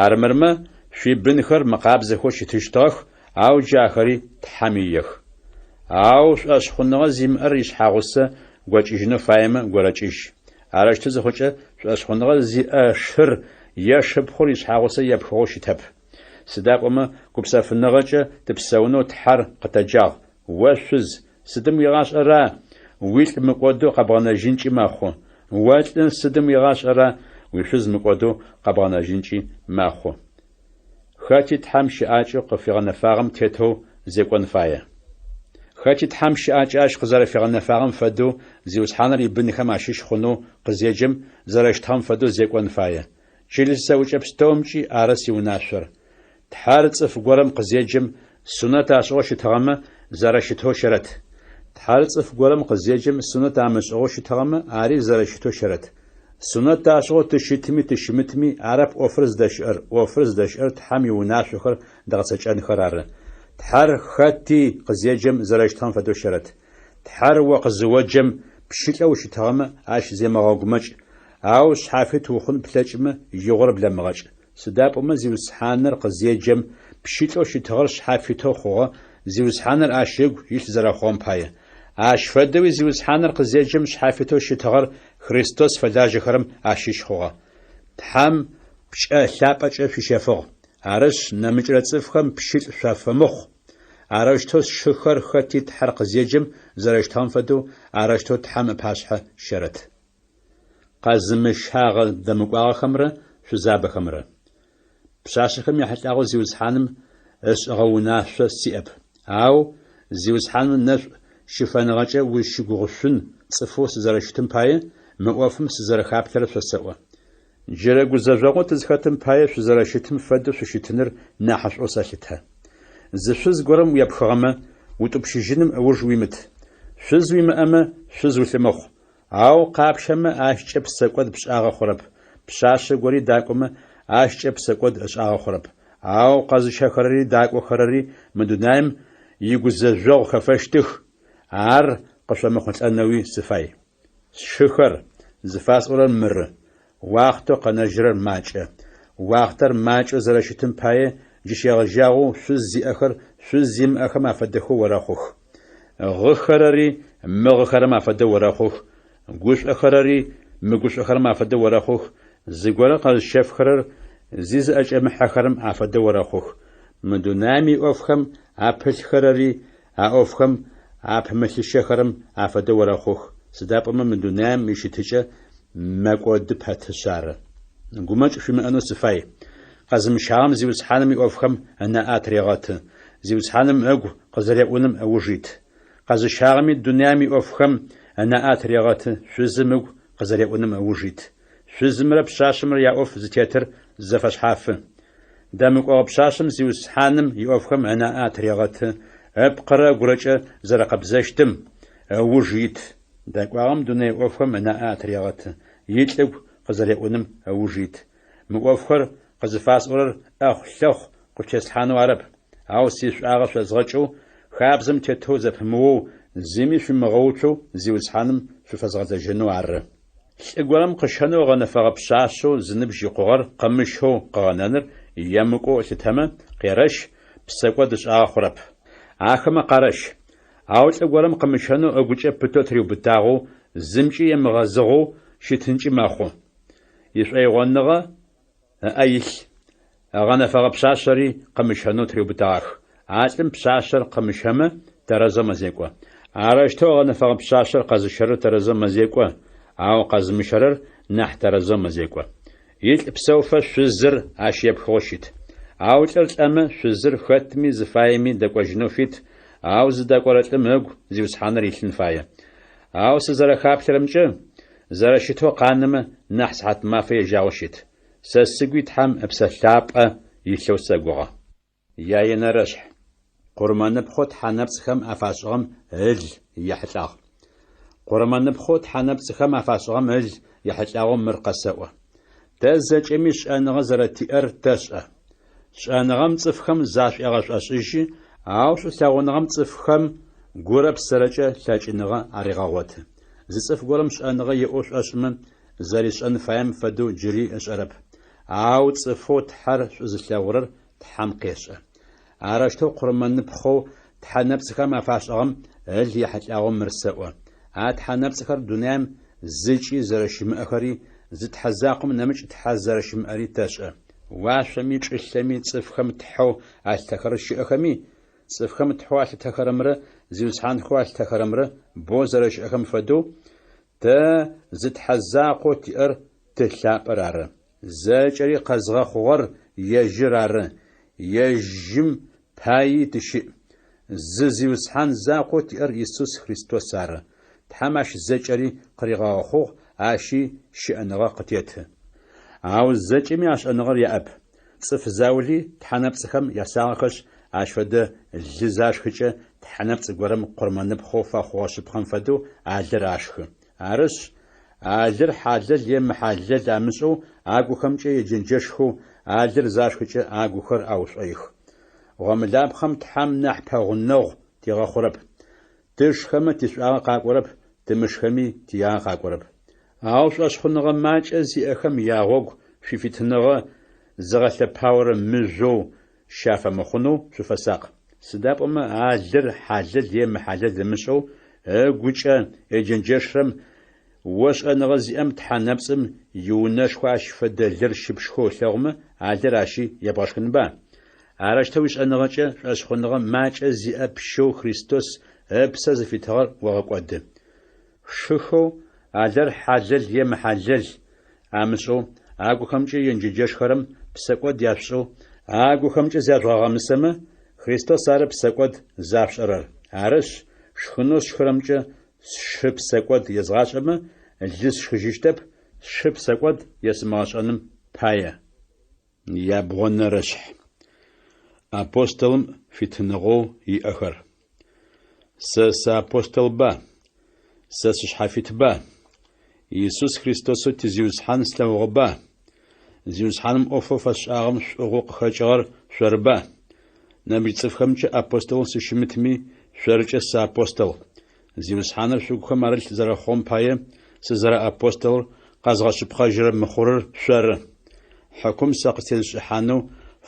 Армырмэ, шъуибынхэр мыкъабзэхэу щытыщтыгъэх, ау джы ахэри Тхьэм иех. Ау шӏошъхъуныгъэ зимыӏэр ишъхьагъусэ гокӏыжьынэу фаемэ, горэкӏыжь. Арэущтэу зыхъукӏэ, шӏошъхъуныгъэ зиӏэ шыр е шыпхъур ишъхьагъусэ епхыгъэу щытэп. Сыда пӏомэ гупсэфыныгъэкӏэ тыпсэунэу Тхьэр къытэджагъ. О шъуз, сыдым уигъашӏэра, уилӏ мыкӏодэу къэбгъэнэжьынкӏи мэхъу. О лӏы, сыдым уигъашӏэра, уишъуз мыкӏодэу къэбгъэнэжьынкӏи мэхъу. Хэти Тхьэм щыӏакӏэу къыфигъэнэфагъэм тетэу зекӏон фае. Хэти Тхьэм щыӏакӏэ ащ къызэрэфигъэнэфагъэм фэдэу Зиусхьаныр ибынхэм ащыщ хъунэу къызеджэм зэрэщытыгъэм фэдэу зекӏон фае. Чылыс зэӏукӏэ пстэумкӏи ары сиунашъор. Тхьэр цӏыф горэм къызеджэм, сунэт ашӏыгъэу щытыгъэмэ, зэрэщытэу щэрэт. Тхьэр цӏыф горэм къызеджэм, сунэт амышӏыгъэу щытыгъэмэ, ари зэрэщытэу щэрэт. Сунэт ашӏыгъэу тыщытми тыщымытми, арэп ӏофыр зыдэщыӏэр, ӏофыр зыдэщыӏэр Тхьэм иунашъохэр дгъэцэкӏэнхэр ары. Тхьэр хэти къызеджэм зэрэщытыгъэм фэдэу щэрэт. Тхьэр о къызыоджэм, пщылӏэу ущытыгъэмэ, ащ земыгъэгумэкӏ, ау шъхьафит ухъун плъэкӏымэ, игъор блэмыгъэкӏ. Сыда пӏомэ Зиусхьаныр къызеджэм, пщылӏэу щытыгъэр шъхьафитэу хъугъэ, Зиусхьаныр ащ ыгу илъ зэрэхъугъэм пае. Ащ фэдэуи Зиусхьаныр къызеджэм шъхьафитэу щытыгъэр Христос фэлажьэхэрэм ащыщ хъугъэ. Тхьэм пкӏэ лъапӏэкӏэ шъуищэфыгъ. Арышъ, нэмыкӏрэ цӏыфхэм пщылӏ шъуафэмыхъу. Арэущтэу сшыхэр хэти Тхьэр къызеджэм зэрэщытыгъэм фэдэу, арэущтэу Тхьэм ыпашъхьэ щэрэт. Къэзымыщагъэ дэмыкӏуагъэхэмрэ шъузабэхэмрэ. Пшъашъэхэм яхьылӏагъэу Зиусхьаным ышӏыгъэ унашъо сиӏэп. Ау Зиусхьаным ынэшӏу щыфэныгъэкӏэ узщыгугъышъун цӏыфэу сызэрэщытым пае, мы ӏофым сызэрэхаплъэрэр шъосэӏо. Джырэ гузэжъогъоу тызхэтым пае шъузэрэщытым фэдэу шъущытыныр нахьышӏоу сэлъытэ. Зы шъуз горэм уепхыгъэмэ, утӏупщыжьыным ыуж уимыт. Шъуз уимыӏэмэ, шъуз улъымыхъу. Ау къапщэмэ, ащкӏэ псэкӏод пшӏагъэ хъурэп, пшъашъэ гори дакӏомэ, ащкӏэ псэкӏод ышӏагъэ хъурэп. Ау къэзыщэхэрэри дакӏохэрэри мы дунаим игузэжъогъу хэфэщтых, ар къышъомыхъулӏэнэуи сыфай. Сшыхэр, зыфасӏорэр мыры, уахътэу къэнэжьырэр макӏэ. Уахътэр макӏэу зэрэщытым пае джы щегъэжьагъэу шъуз зиӏэхэр шъуз зимыӏэхэм афэдэхэу орэхъух. Гъыхэрэри мыгъыхэрэм афэдэу орэхъух, гушӏохэрэри мыгушӏохэрэм афэдэу орэхъух, зыгорэ къэзыщэфхэрэр зи зыӏэкӏэмыхьэхэрэм афэдэу орэхъух. Мы дунаим иӏофхэм апылъхэрэри а ӏофхэм апымылъыщэхэрэм афэдэу орэхъух, сыда пӏомэ мы дунаим ищытыкӏэ мэкӏоды пэтышъ ары. Гумэкӏ шъуимыӏэнэу сыфай. Къэзымыщагъэм Зиусхьаным иӏофхэм ынаӏэ атырегъэты, Зиусхьаным ыгу къызэреӏуным ыуж ит. Къэзыщагъэми дунаим иӏофхэм ынаӏэ атырегъэты, шъузым ыгу къызэреӏуным ыуж ит. Шъузымрэ пшъашъэмрэ яӏоф зытетыр зэфэшъхьафы. Дэмыкӏогъэ пшъашъэм Зиусхьаным иӏофхэм ынаӏэ атырегъэты, ыпкъырэ ыгурэкӏэ зэрэкъэбзэщтым ыуж ит. Дэкӏуагъэм дунэе ӏофхэм ынаӏэ атырегъэты, илӏ ыгу къызэреӏуным ыуж ит. Мы ӏофхэр къызыфасӏорэр ӏэхъу-лъэхъу къышъутеслъхьанэу арэп, ау сишӏуагъэ шъозгъэкӏэу, хабзэм тетэу зэпымыоу, зыми шъуимыгъэуцоу Зиусхьаным шъуфэзгъэлэжьэнэу ары. Лӏы горэм къыщэнэу ыгъэнэфэгъэ пшъашъэу зыныбжь икъугъэр къымыщэу къыгъэнэныр емыкӏоу ылъытэмэ, къерэщ, псэкӏод ышӏагъэ хъурэп. Ахэмэ къарэщ. Ау лӏы горэм къымыщэнэу ыгукӏэ пытэу тыриубытагъэу, зымкӏи емыгъэзыгъэу щытынкӏи мэхъу. Ишӏоигъоныгъэ ыӏэ илъ. Ыгъэнэфэгъэ пшъашъэри къымыщэнэу тыриубытагъэх. А лӏым пшъашъэр къымыщэмэ, тэрэзэу мэзекӏо. Арэущтэу ыгъэнэфэгъэ пшъашъэр къэзыщэрэр тэрэзэу мэзекӏо, ау къэзымыщэрэр нахь тэрэзэу мэзекӏо. Илӏ псэуфэ шъузыр ащ епхыгъэу щыт. Ау лӏыр лӏэмэ, шъузыр хэтми зыфаеми дэкӏожьынэу фит, ау зыдэкӏорэ лӏым ыгу Зиусхьаныр илъын фае. Ау сызэрэхаплъэрэмкӏэ, зэрэщытэу къанэмэ, нахь сыхьатмафэ ежьагъэу щыт. Сэ сыгуи Тхьэм Ыпсэ Лъапӏэ илъэу сэгугъэ. Яенэрэшъхь. Къурмэныпхъэу тхьэ нэпцӏхэм афашӏыгъэм ыл ехьылӏагъ. Къурмэныпхъэу тхьэ нэпцӏхэм афашӏыгъэм ыл ехьылӏагъэу мыр къэсэӏо. Тэ зэкӏэми шӏэныгъэ зэрэтиӏэр тэшӏэ. Шӏэныгъэм цӏыфхэм зашӏуегъэшӏошӏыжьы, ау шӏулъэгъуныгъэм цӏыфхэм гурэ псэрэкӏэ лъэкӏыныгъэ арегъэгъоты. Зы цӏыф горэм шӏэныгъэ иӏэу шӏошӏымэ, зэришӏэн фаем фэдэу джыри ышӏэрэп. Ау цӏыфэу Тхьэр шӏу зылъэгъурэр Тхьэм къешӏэ. Арэущтэу къурмэныпхъэу тхьэ нэпцӏхэм афашӏыгъэм ыл ехьылӏагъэу мыр сэӏо. А тхьэ нэпцӏхэр дунаим зыкӏи зэрэщымыӏэхэри, зы Тхьэ закъом нэмыкӏ тхьэ зэрэщымыӏэри тэшӏэ. Уашъоми чӏылъэми цӏыфхэм тхьэу алъытэхэрэр щыӏэхэми, цӏыфхэм тхьэу алъытэхэрэмрэ зиусхьанхэу алъытэхэрэмрэ бэу зэрэщыӏэхэм фэдэу, тэ зы Тхьэ закъоу тиӏэр Ты лъапӏэр ары. Зэкӏэри къэзгъэхъугъэр ежьыр ары, ежьым паий тыщыӏ. Зы Зиусхьан закъоу тиӏэр Исус Христос ары. Тхьэм ащ зэкӏэри къыригъэгъэхъугъ, ащи щыӏэныгъэ къытеты. Ау зэкӏэми а шӏэныгъэр яӏэп. Цӏыф заули тхьэ нэпцӏхэм ясагъэхэшъ, ащ фэдэ лы зашхыкӏэ, тхьэ нэпцӏ горэм къурмэныпхъэу фэхъугъэ шъыпкъэм фэдэу а лыр ашхы. Арышъ, а лыр хьалэл е мыхьалэл амышӏэу агухэмкӏэ еджэнджэшхэу а лыр зашхыкӏэ агухэр аушӏоих. Гъомылапхъэм Тхьэм нахь пэгъунэгъу тигъэхъурэп. Тышхэмэ тишӏуагъэ къакӏорэп, тымышхэми тиягъэ къакӏорэп. Ау шӏошъхъуныгъэ макӏэ зиӏэхэм ягъогу шъуифитыныгъэ зыгъэлъэпаорэ мыжъоу щафэмыхъунэу шъуфэсакъ. Сыда пӏомэ а лыр хьалэл е мыхьалэл ымышӏэу ыгукӏэ еджэнджэшрэм о шӏэныгъэ зиӏэм тхьэ нэпцӏым иунэшхо ащ фэдэ лыр щыпшхэу ылъэгъумэ, а лыр ащи ебгъэшхынба? Арэущтэу уишӏэныгъэкӏэ шӏошъхъуныгъэ макӏэ зиӏэ пщэу Христос ыпсэ зыфитыгъэр огъэкӏоды. Шыхэу а лыр хьалэл е мыхьалэл амышӏэу, агухэмкӏэ енджэнджэшхэрэм псэкӏод яшъушӏэу, агухэмкӏэ зяжъугъэгъэмысэмэ, Христос ары псэкӏод зашъушӏэрэр. Арышъ, шхынэу сшхырэмкӏэ сшы псэкӏод езгъашӏэмэ, лы сшхыжьыщтэп, сшы псэкӏод есымыгъэшӏэным пае. Ябгъонэрэшъхь. Апостолым фитыныгъэу иӏэхэр. Сэ сыапостолба? Сэ сышъхьафитба? Исус Христосэу ти Зиусхьан слъэгъугъэба? Зиусхьаным ӏофэу фэсшӏагъэм шӏугъэу къыхэкӏыгъэр шъорыба? Нэмыкӏ цӏыфхэмкӏэ апостолэу сыщымытми, шъоркӏэ сыапостол. Зиусхьаныр шъугухэм арылъ зэрэхъугъэм пае сызэрэапостолыр къэзгъэшъыпкъэжьырэ мыхъурыр шъоры. Хьыкум сэ къыстезышӏыхьанэу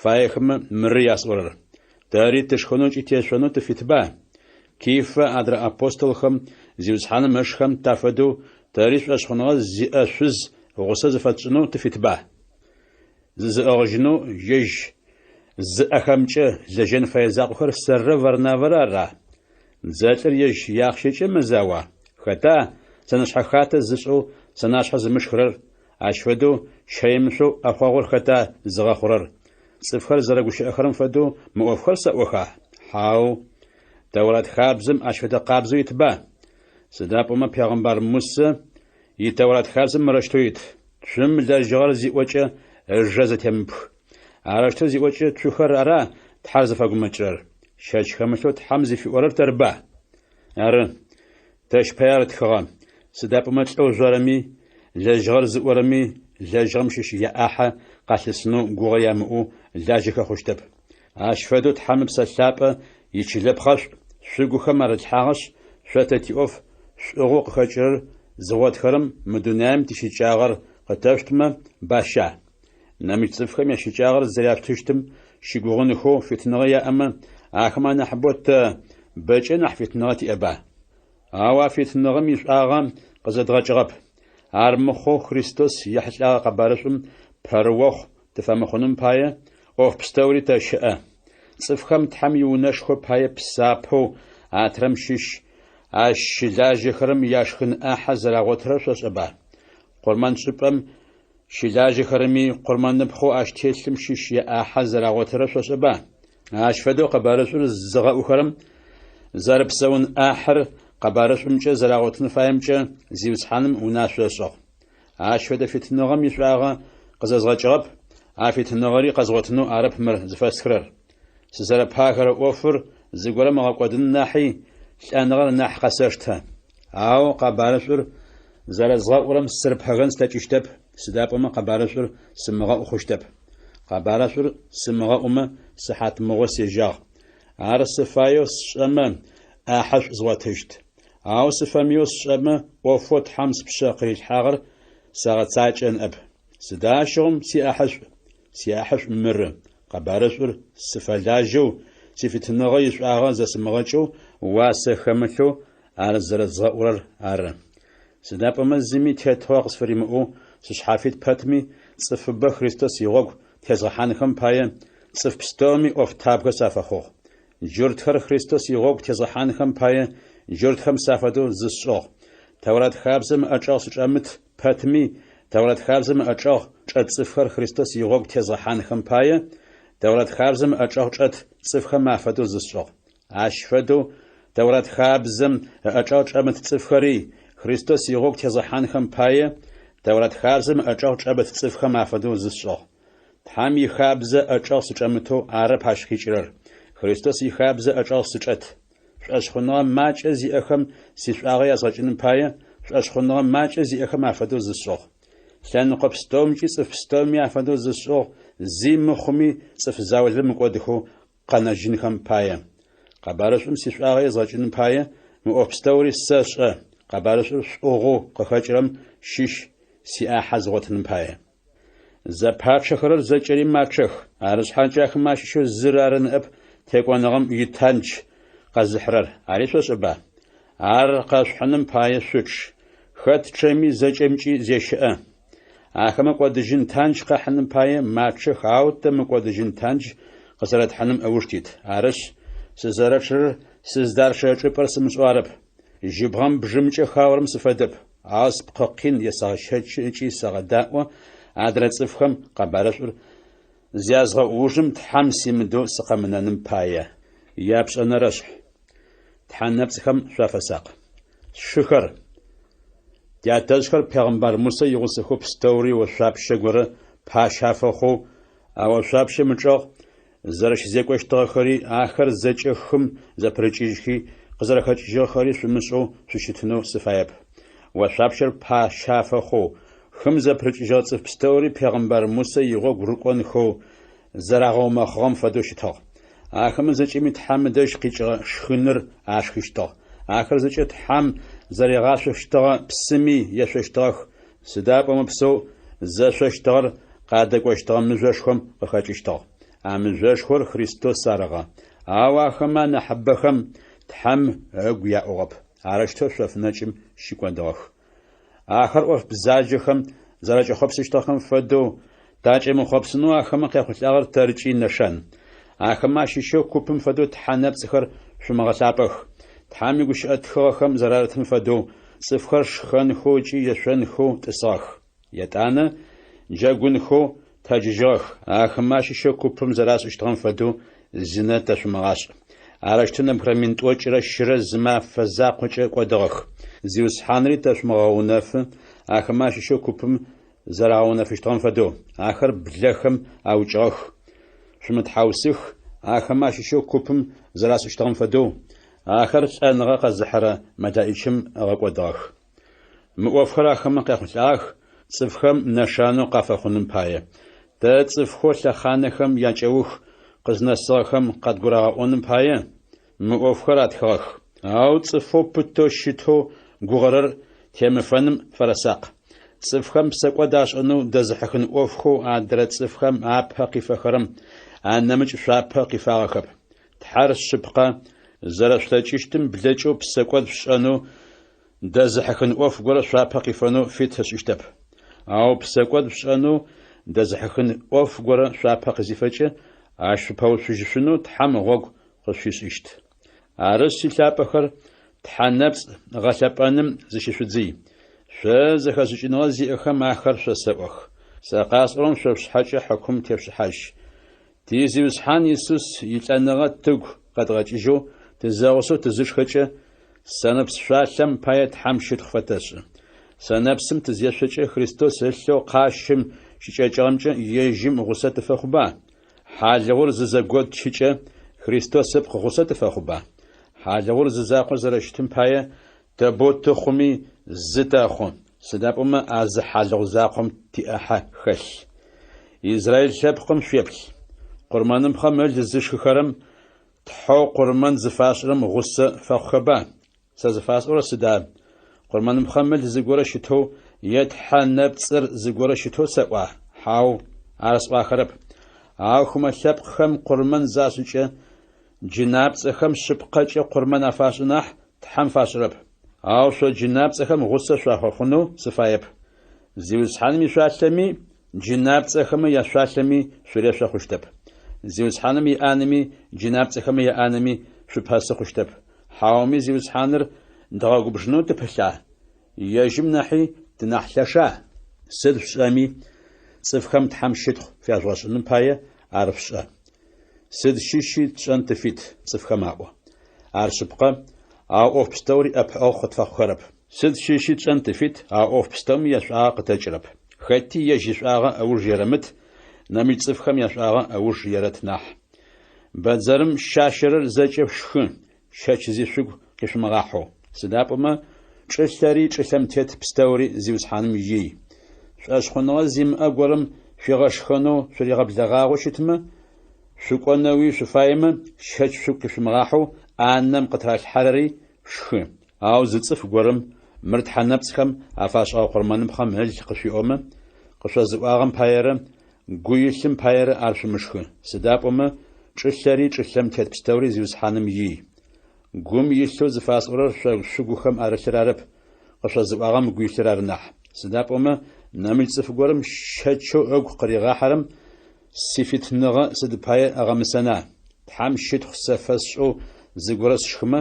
фаехэмэ мыры ясӏорэр: Тэри тышхэнэу ыкӏи тешъонэу тыфитба? Кифэ адрэ апостолхэм, Зиусхьаным ышхэм тафэдэу, тэри шӏошъхъуныгъэ зиӏэ шъуз гъусэ зыфэтшӏынэу тыфитба? Зызыӏыгъыжьынэу ежь зыӏэхэмкӏэ лэжьэн фэе закъохэр сэррэ Варнавэрэ ара? Дзэлӏыр ежь иахъщэкӏэ мэзауа? Хэта сэнэшъхьэ хатэ зышӏэу сэнашъхьэ зымышхырэр? Ащ фэдэу щэ емышъоу ӏэхъогъур хэта зыгъэхъурэр? Цӏыфхэр зэрэгущыӏэхэрэм фэдэу мы ӏофхэр сэӏоха? Хьау! Тэурат хабзэм ащ фэдэ къабзэу итба? Сыда пӏомэ пегъымбар Мусэ и Тэурат хабзэм мырэущтэу ит: Цум лэжьыгъэр зиӏокӏэ, ыжэ зэтемыпх. Арэущтэу зиӏокӏэ цухэр ара Тхьэр зыфэгумэкӏырэр? Щэч хэмылъэу Тхьэм зыфиӏорэр тэрба? Ары, тэщ пае ар тхыгъэ, сыда пӏомэ лӏэу жъорэми, лэжьыгъэр зыӏорэми лэжьыгъэм щыщ яӏахьэ къалъысынэу гугъэ ямыӏэу лажьэхэ хъущтэп. Ащ фэдэу Тхьэм Ыпсэ Лъапӏэ ичылэпхъэшӏу шъугухэм арылъхьагъэшъ, шъо тэ тиӏоф шӏугъэу къыхэкӏырэр зыгъотхэрэм мы дунаим тищыкӏагъэр къытэшъутмэ, баща? Нэмыкӏ цӏыфхэм ящыкӏагъэр зэряшъутыщтым щыгугъынхэу фитыныгъэ яӏэмэ, ахэмэ анахьыбэу тэ бэкӏэ нахь фитыныгъэ тиӏэба? Ау а фитыныгъэм ишӏуагъэ къызэдгъэкӏыгъэп. Ар мыхъоу Христос ехьылӏэгъэ къэбарышӏум пэрыохъу тыфэмыхъуным пае, ӏоф пстэури тэщыӏэ. Цӏыфхэм Тхьэм иунэшхо пае псапэу атырэм щыщ ащ щылажьэхэрэм яшхын ӏахьэ зэрагъотырэр шъошӏэба? Къурмэншӏыпӏэм щылажьэхэрэми къурмэныпхъэу ащ телъым щыщ яӏахьэ зэрагъотырэр шъошӏэба? Ащ фэдэу къэбарышӏур зыгъэӏухэрэм зэрыпсэун ӏахьыр къэбарышӏумкӏэ зэрагъотын фаемкӏэ Зиусхьаным унашъо ышӏыгъ. Ащ фэдэ фитыныгъэм ишӏуагъэ къызэзгъэкӏыгъэп, а фитыныгъэри къэзгъотынэу арэп мыр зыфэстхырэр. Сызэрэпагэрэ ӏофыр зыгорэм ыгъэкӏодын нахьи, лӏэныгъэр нахь къэсэштэ. Ау къэбарышӏур зэрэзгъэӏурэм сырыпэгэн слъэкӏыщтэп, сыда пӏомэ къэбарышӏур сымыгъэӏу хъущтэп. Къэбарышӏур сымыгъэӏумэ, сыхьатмыгъо сежьагъ. Ар сыфаеу сшӏэмэ, ӏахьышӏу згъотыщт. Ау сыфэмыеу сшӏэмэ, ӏофэу Тхьэм спшъэ къырилъхьагъэр сэгъэцакӏэ ныӏэп. Сыда ащыгъум сиӏахьышӏу? Сиӏахьышӏу мыры, къэбарышӏур сыфэлажьэу, сифитыныгъэ ишӏуагъэ зэсымыгъэкӏэу, уасэ хэмылъэу ар зэрэзгъэӏурэр ары. Сыда пӏомэ зыми тетыгъо къысфыримыӏэу сышъхьафит пэтми, цӏыфыбэ Христос игъогу тезгъэхьанхэм пае, цӏыф пстэуми ӏофтабгэ сафэхъугъ. Джуртхэр Христос игъогу тезгъэхьанхэм пае, джуртхэм сафэдэу зысшӏыгъ. Тэурат хабзэм ыӏэчӏэгъ сычӏэмыт пэтми, Тэурат хабзэм ыӏэчӏэгъ чӏэт цӏыфхэр Христос игъогу тезгъэхьанхэм пае, Тэурат хабзэм ыӏэчӏэгъ чӏэт цӏыфхэм афэдэу зысшӏыгъ. Ащ фэдэу Тэурат хабзэм ыӏэчӏэгъ чӏэмыт цӏыфхэри Христос игъогу тезгъэхьанхэм пае, Тэурат хабзэм ыӏэчӏэгъ чӏэмыт цӏыфхэм афэдэу зысшӏыгъ. Тхьэм ихабзэ ӏэчӏэгъ сычӏэмытэу арэп ащ къикӏырэр, Христос ихабзэ ӏэчӏэгъ сычӏэт. Шӏошъхъуныгъэ макӏэ зиӏэхэм сишӏуагъэ язгъэкӏыным пае, шӏошъхъуныгъэ макӏэ зиӏэхэм афэдэу зысшӏыгъ. Лъэныкъо пстэумкӏи цӏыф пстэуми афэдэу зысшӏыгъ, зи мыхъуми цӏыф заулэ мыкӏодыхэу къэнэжьынхэм пае. Къэбарышӏум сишӏуагъэ езгъэкӏыным пае, мы ӏоф пстэури сэшӏэ, къэбарышӏур шӏугъэу къыхэкӏырэм щыщ сиӏахьэ згъотыным пае. Зэпачъэхэрэр зэкӏэри мачъэх, арышъхьакӏэ ахэмэ ащыщэу зыр ары ныӏэп текӏоныгъэм итандж къэзыхьырэр, ари шъошӏэба? Ар къэшъухьыным пае шъучъ. Хэт чъэми зэкӏэмкӏи зещыӏэ. Ахэмэ кӏодыжьын тандж къахьыным пае мачъэх, ау тэ мыкӏодыжьын тандж къызэрэтхьыным ыуж тит. Арышъ, сызэрэчъэрэр сыздарчъэрэ чӏыпӏэр сымышӏэу арэп. Жьыбгъэм бжымкӏэ хаорэм сыфэдэп, ау спкъы къин есэгъэщэчы ыкӏи сэгъэдаӏо адрэ цӏыфхэм къэбарышӏур зязгъэӏу ужым Тхьэм симыдэу сыкъэмынэным пае. Япшӏэнэрэшъхь. Тхьэ нэпцӏхэм шъуафэсакъ. Сшыхэр! Тятэжъхэр пегъымбар Мусэ игъусэхэу пстэури ошъуапщэ горэ пащэ афэхъоу, а ошъуапщэм ычӏэгъ зэрэщызекӏощтыгъэхэри, ахэр зэкӏэ хым зэпырыкӏыжьхи къызэрэхэкӏыжьыгъэхэри шъумышӏэу шъущытынэу сыфаеп. Ошъуапщэр пащэ афэхъоу, хым зэпырыкӏыжьыгъэ цӏыф пстэури пегъымбар Мусэ игъогу рыкӏонхэу зэрагъэумэхъыгъэм фэдэу щытыгъ. Ахэмэ зэкӏэми Тхьэм ыдэжь къикӏыгъэ шхыныр ашхыщтыгъ. Ахэр зэкӏэ Тхьэм зэригъашъощтыгъэ псыми ешъощтыгъэх, сыда пӏомэ псэу зэшъощтыгъэр къадэкӏощтыгъэ мыжъошхом къыхэкӏыщтыгъ. А мыжъошхор Христос арыгъэ. Ау ахэмэ анахьыбэхэм Тхьэм ыгу яӏугъэп, арэущтэу шъоф нэкӏым щыкӏодыгъэх. Ахэр ӏоф бзаджэхэм зэракӏэхъопсыщтыгъэхэм фэдэу, такӏэмыхъопсынэу ахэмэ къяхъулӏагъэр тэркӏи нэшан. Ахэмэ ащыщэу купым фэдэу тхьэ нэпцӏхэр шъумыгъэлъапӏэх. Тхьэм игущыӏэ тхыгъэхэм зэрарытым фэдэу, цӏыфхэр шхэнхэу ыкӏи ешъонхэу тӏысыгъэх. Етӏанэ джэгунхэу, тэджыжьыгъэх, Ахэмэ ащыщэу купым зэрашӏыщтыгъэм фэдэу, зинэ тэшъумыгъашӏ. Арэущтэу нэбгырэ 400 000 зы мэфэ закъокӏэ кӏодыгъэх. Зиусхьаныри тэшъумыгъэунэфы, ахэмэ ащыщэу купым зэрагъэунэфыщтыгъэм фэдэу, ахэр блэхэм аукӏыгъэх. Шъумытхьаусых, ахэмэ ащыщэу купым зэрашӏыщтыгъэм фэдэу, ахэр лӏэныгъэ къэзыхьырэ мэлэӏичым ыгъэкӏодыгъэх. Мы ӏофхэр ахэмэ къяхъулӏагъэх цӏыфхэм нэшанэу къафэхъуным пае. Тэ цӏыфхэу лъэхъанэхэм якӏэух къызнэсыгъэхэм къадгурагъэӏоным пае, мы ӏофхэр атхыгъэх. Ау цӏыфэу пытэу щытэу гугъэрэр темыфэным фэрэсакъ. Цӏыфхэм псэкӏод ашӏэнэу дэзыхьыхын ӏофхэу адрэ цӏыфхэм апэ къифэхэрэм анэмыкӏ шъуапэ къифагъэхэп. Тхьэр шъыпкъэ, зэрэшъулъэкӏыщтым блэкӏэу псэкӏод шъушӏэнэу дэзыхьыхын ӏоф горэ шъуапэ къифэнэу фит ышӏыщтэп. Ау псэкӏод шъушӏэнэу дэзыхьыхын ӏоф горэ шъуапэ къызифэкӏэ, ащ шъупэуцужьышъунэу Тхьэм гъогу къышъуфишӏыщт. Арышъ, силъапӏэхэр, тхьэ нэпцӏ гъэлъэпӏэным зыщышъудзый. Шъо зэхэшӏыкӏыныгъэ зиӏэхэм ахэр шъосэӏох. Сэ къасӏорэм шъо шъушъхьэкӏэ хьыкум тешъушӏыхьажь. Ти Зиусхьан Исус илӏэныгъэ тыгу къэдгъэкӏыжьэу тызэгъусэу тызышхэкӏэ, сэнэпс шъуалъэм пае Тхьэм щытхъу фэтэшӏы. Сэнэпсым тызешъокӏэ Христос ылъэу къащым щыкӏэкӏыгъэмкӏэ ежьым гъусэ тыфэхъуба? Хьалыгъур зызэготчыкӏэ Христос ыпкъ гъусэ тыфэхъуба? Хьалыгъур зы закъоу зэрэщытым пае тэ бэу тыхъуми зы тэхъу, сыда пӏомэ а зы хьалыгъу закъом тиӏахьэ хэлъ. Израил лъэпкъым шъуеплъ. Къурмэныпхъэм ыл зышхыхэрэм Тхьэу къурмэн зыфашӏырэм гъусэ фэхъухэба? Сэ зыфасӏорэр сыда? Къурмэныпхъэм ыл зыгорэ щытэу е тхьэ нэпцӏыр зыгорэ щытэу сэӏуа? Хьау, ар сӏуахэрэп. Ау хымэ лъэпкъхэм къурмэн зашӏыкӏэ, джынапцӏэхэм шъыпкъэкӏэ къурмэн афашӏы нахь, Тхьэм фашӏырэп. Ау шъо джынапцӏэхэм гъусэ шъуафэхъунэу сыфаеп. Зиусхьаным ишъуалъэми, джынапцӏэхэмэ яшъуалъэми шъурешъо хъущтэп. Зиусхьаным иӏанэми джынапцӏэхэмэ яӏанэми шъупэсы хъущтэп. Хьауми Зиусхьаныр дгъэгубжынэу тыпылъа? Ежьым нахьи тынахь лъэша? Сыд шъушӏэми, цӏыфхэм Тхьэм щытхъу фяжъугъэшӏыным пае ар шъушӏэ. Сыд щыщи тшӏэн тыфит, цӏыфхэм аӏо. Ар шъыпкъэ, ау ӏоф пстэури ӏэпыӏэгъу къытфэхъухэрэп. Сыд щыщи тшӏэн тыфит, ау ӏоф пстэуми яшӏуагъэ къытэкӏырэп. Хэти ежь ишӏуагъэ ыуж ерэмыт, нэмыкӏ цӏыфхэм яшӏуагъэ ыуж ерэт нахь. Бэдзэрым щащэрэр зэкӏэ шъушхы, щэч зи шъугу къишъумыгъахьэу. Сыда пӏомэ чӏылъэри чӏылъэм тет пстэури Зиусхьаным ий. Шӏошъхъуныгъэ зимыӏэ горэм шъуигъэшхэнэу шъуригъэблэгъагъэу щытмэ, шъукӏонэуи шъуфаемэ, щэч шъугу къишъумыгъахьэу ӏанэм къытыралъхьэрэри шъушхы. Ау зы цӏыф горэм мыр тхьэ нэпцӏхэм афашӏыгъэ къурмэныпхъэм ыл къышъуиӏомэ, къышъозыӏуагъэм паерэ гу илъым паерэ ар шъумышхы, сыда пӏомэ чӏылъэри чӏылъэм тет пстэури Зиусхьаным ий. Гум илъэу зыфасӏорэр шъо шъугухэм арылъыр арэп, къышъозыӏуагъэм ыгу илъыр ары нахь. Сыда пӏомэ нэмыкӏ цӏыф горэм щэчэу ыгу къыригъахьэрэм сифитыныгъэ сыд пае ыгъэмысэна? Тхьэм щытхъу сэ фэсшӏэу зыгорэ сшхымэ,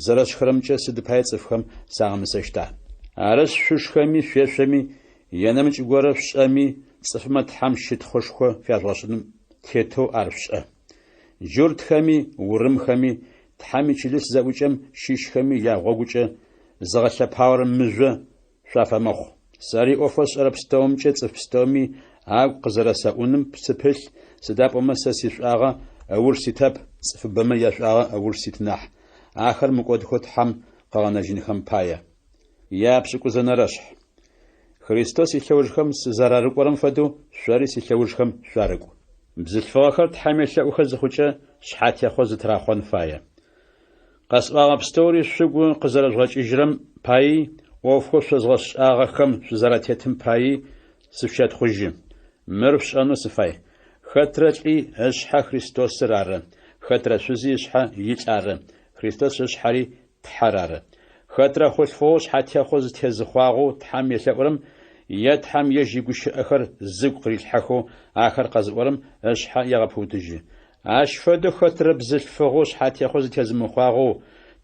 зэрэсшхырэмкӏэ сыд пае цӏыфхэм сагъэмысэщта? Арышъ, шъушхэми шъуешъоми е нэмыкӏ горэ шъушӏэми, цӏыфмэ Тхьэм щытхъушхо фяжъугъэшӏыным тетэу ар шъушӏэ. Джуртхэми, урымхэми, Тхьэм ичылыс зэӏукӏэм щыщхэми ягъогукӏэ зыгъэлъэпаорэ мыжъо шъуафэмыхъу. Сэри ӏофэу сшӏэрэ пстэумкӏэ цӏыф пстэуми агу къызэрэсэӏуным сыпылъ, сыда пӏомэ сэ сишӏуагъэ ыуж ситэп, цӏыфыбэмэ яшӏуагъэ ыуж сит нахь, ахэр мыкӏодхэу Тхьэм къыгъэнэжьынхэм пае. Япшӏыкӏузэнэрэшъхь. Христос илъэужхэм сызэрарыкӏорэм фэдэу шъори силъэужхэм шъуарыкӏу. Бзылъфыгъэхэр Тхьэм елъэӏухэ зыхъукӏэ, шъхьатехъо зытырахъон фае. Къэсӏуагъэ пстэури шъугу къызэрэжъугъэкӏыжьырэм паий, ӏофхэу шъозгъэшӏагъэхэм шъузэратетым паий сышъущэтхъужьы. Мыр шъушӏэнэу сыфай: хэтрэ лӏи ышъхьэ Христосыр ары, хэтрэ шъузи ышъхьэ илӏ ары, Христос ышъхьэри Тхьэр ары. Хэтрэ хъулъфыгъэу шъхьатехъо зытезыхъуагъэу Тхьэм елъэӏурэм е Тхьэм ежь игущыӏэхэр зыгу къырилъхьэхэу ахэр къэзыӏорэм ышъхьэ егъэпыутыжьы. Ащ фэдэу хэтрэ бзылъфыгъэу шъхьатехъо зытезымыхъуагъэу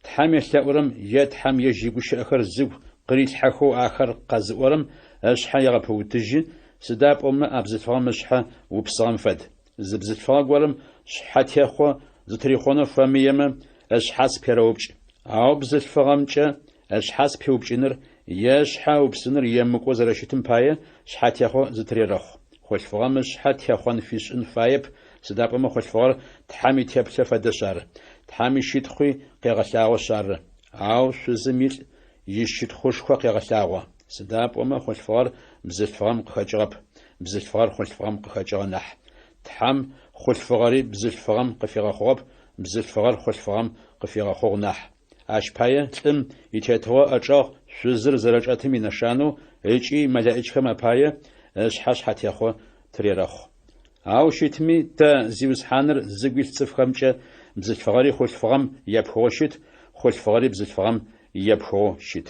Тхьэм елъэӏурэм е Тхьэм ежь игущыӏэхэр зыгу къырилъхьэхэу ахэр къэзыӏорэм ышъхьэ егъэпыутыжьы, Сыда пӏомэ а бзылъфыгъэм ышъхьэ упсыгъэм фэд. Зы бзылъфыгъэ горэм шъхьэтехъо зытырихъонэу фэмыемэ, ышъхьац перэупкӏ. Ау бзылъфыгъэмкӏэ ышъхьац пиупкӏыныр е ышъхьэ ыупсыныр емыкӏоу зэрэщытым пае шъхьэтехъо зытырерэхъу. Хъулъфыгъэм ышъхьэ техъон фишӏын фаеп, сыда пӏомэ хъулъфыгъэр Тхьэм итеплъэ фэдэшъ ары. Тхьэм ищытхъуи къегъэлъагъошъ ары. Ау шъузым илӏ ищытхъушхо къегъэлъагъо. Сыда пӏомэ хъулъфыгъэр бзылъфыгъэм къыхэкӏыгъэп, бзылъфыгъэр хъулъфыгъэм къыхэкӏыгъэ нахь. Тхьэм хъулъфыгъэри бзылъфыгъэм къыфигъэхъугъэп, бзылъфыгъэр хъулъфыгъэм къыфигъэхъугъ нахь. Ащ пае лӏым итетыгъо ӏэчӏэгъ шъузыр зэрэчӏэтым инэшанэу ыкӏи мэлэӏичхэм апае ышъхьэ шъхьэтехъо тырерэхъу. Ау щытми, тэ, Зиусхьаныр зыгу илъ цӏыфхэмкӏэ, бзылъфыгъэри хъулъфыгъэм епхыгъэу щыт, хъулъфыгъэри бзылъфыгъэм епхыгъэу щыт.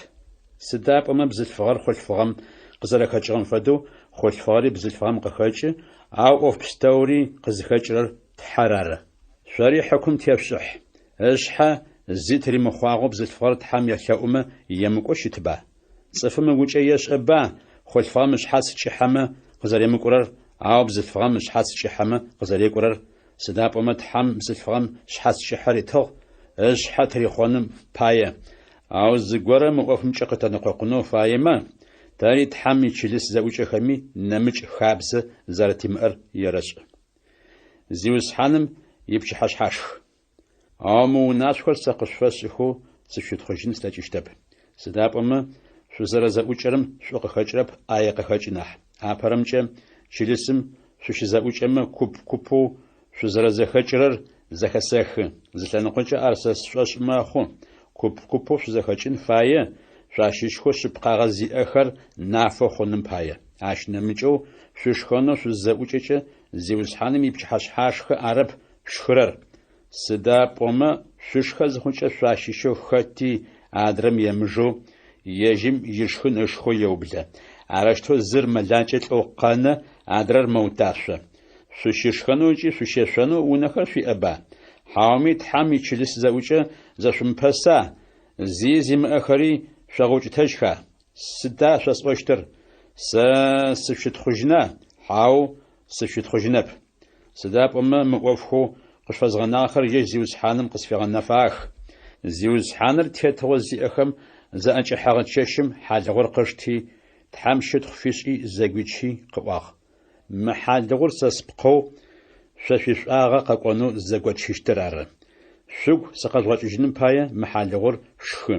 Сыда пӏомэ бзылъфыгъэр хъулъфыгъэм къызэрэхэкӏыгъэм фэдэу, хъулъфыгъэри бзылъфыгъэм къыхэкӏы, ау ӏоф пстэури къызыхэкӏырэр Тхьэр ары. Шъори хьыкум тешъушӏыхь. Ышъхьэ зи тыримыхъуагъэу бзылъфыгъэр Тхьэм елъэӏумэ емыкӏоу щытба? Цӏыфым ыгукӏэ ешӏэба хъулъфыгъэм ышъхьац кӏыхьэмэ къызэремыкӏурэр, ау бзылъфыгъэм ышъхьац кӏыхьэмэ къызэрекӏурэр, сыда пӏомэ Тхьэм бзылъфыгъэм шъхьац кӏыхьэ ритыгъ, ышъхьэ тырихъоным пае. Ау зыгорэ мы ӏофымкӏэ къытэнэкъокъунэу фаемэ, тэри Тхьэм ичылыс зэӏукӏэхэми нэмыкӏ хабзэ зэрэтимыӏэр ерэшӏ. Зиусхьаным ипчыхьэшъхьашх. Ау мы унашъохэр сэ къышъуфэсшӏыхэу сышъущытхъужьын слъэкӏыщтэп. Сыда пӏомэ шъузэрэзэӏукӏэрэм шӏу къыхэкӏырэп, ӏае къыхэкӏы нахь. Апэрэмкӏэ, чылысым шъущызэӏукӏэмэ, куп-купэу шъузэрэзэхэкӏырэр зэхэсэхы. Зы лъэныкъокӏэ ар сэ сшӏошъ мэхъу. Куп-купэу шъузэхэкӏын фае, шъуащыщхэу шъыпкъагъэ зиӏэхэр нафэ хъуным пае. Ащ нэмыкӏэу шъушхэнэу шъузызэӏукӏэкӏэ, Зиусхьаным ипчыхьэшъхьашхэ арэп шъушхырэр. Сыда пӏомэ шъушхэ зыхъукӏэ шъуащыщэу хэти адрэм емыжэу, ежьым ишхын ышхэу еублэ. Арэущтэу зыр мэлакӏэ лӏэу къэнэ, адрэр мэуташъо. Шъущышхэнэу ыкӏи шъущешъонэу унэхэр шъуиӏэба? Хьауми Тхьэм ичылыс зэӏукӏэ зэшъумыпэса, зи зимыӏэхэри шъогъэукӏытэжьха? Сыда шъосӏощтыр? Сэ сышъущытхъужьына? Хьау, сышъущытхъужьынэп. Сыда пӏомэ мы ӏофхэу къышъуфэзгъэнагъэхэр ежь Зиусхьаным къысфигъэнэфагъэх. Зиусхьаныр тетыгъо зиӏэхэм заӏэкӏэхьэгъэ чэщым хьалыгъур къышти, Тхьэм щытхъу фишӏи зэгуичи къыӏуагъ, Мы хьалыгъур сэ спкъэу шъо шъуишӏуагъэ къэкӏонэу зэгочыщтыр ары. Шъугу сыкъэжъугъэкӏыжьыным пае мы хьалыгъур шъушхы.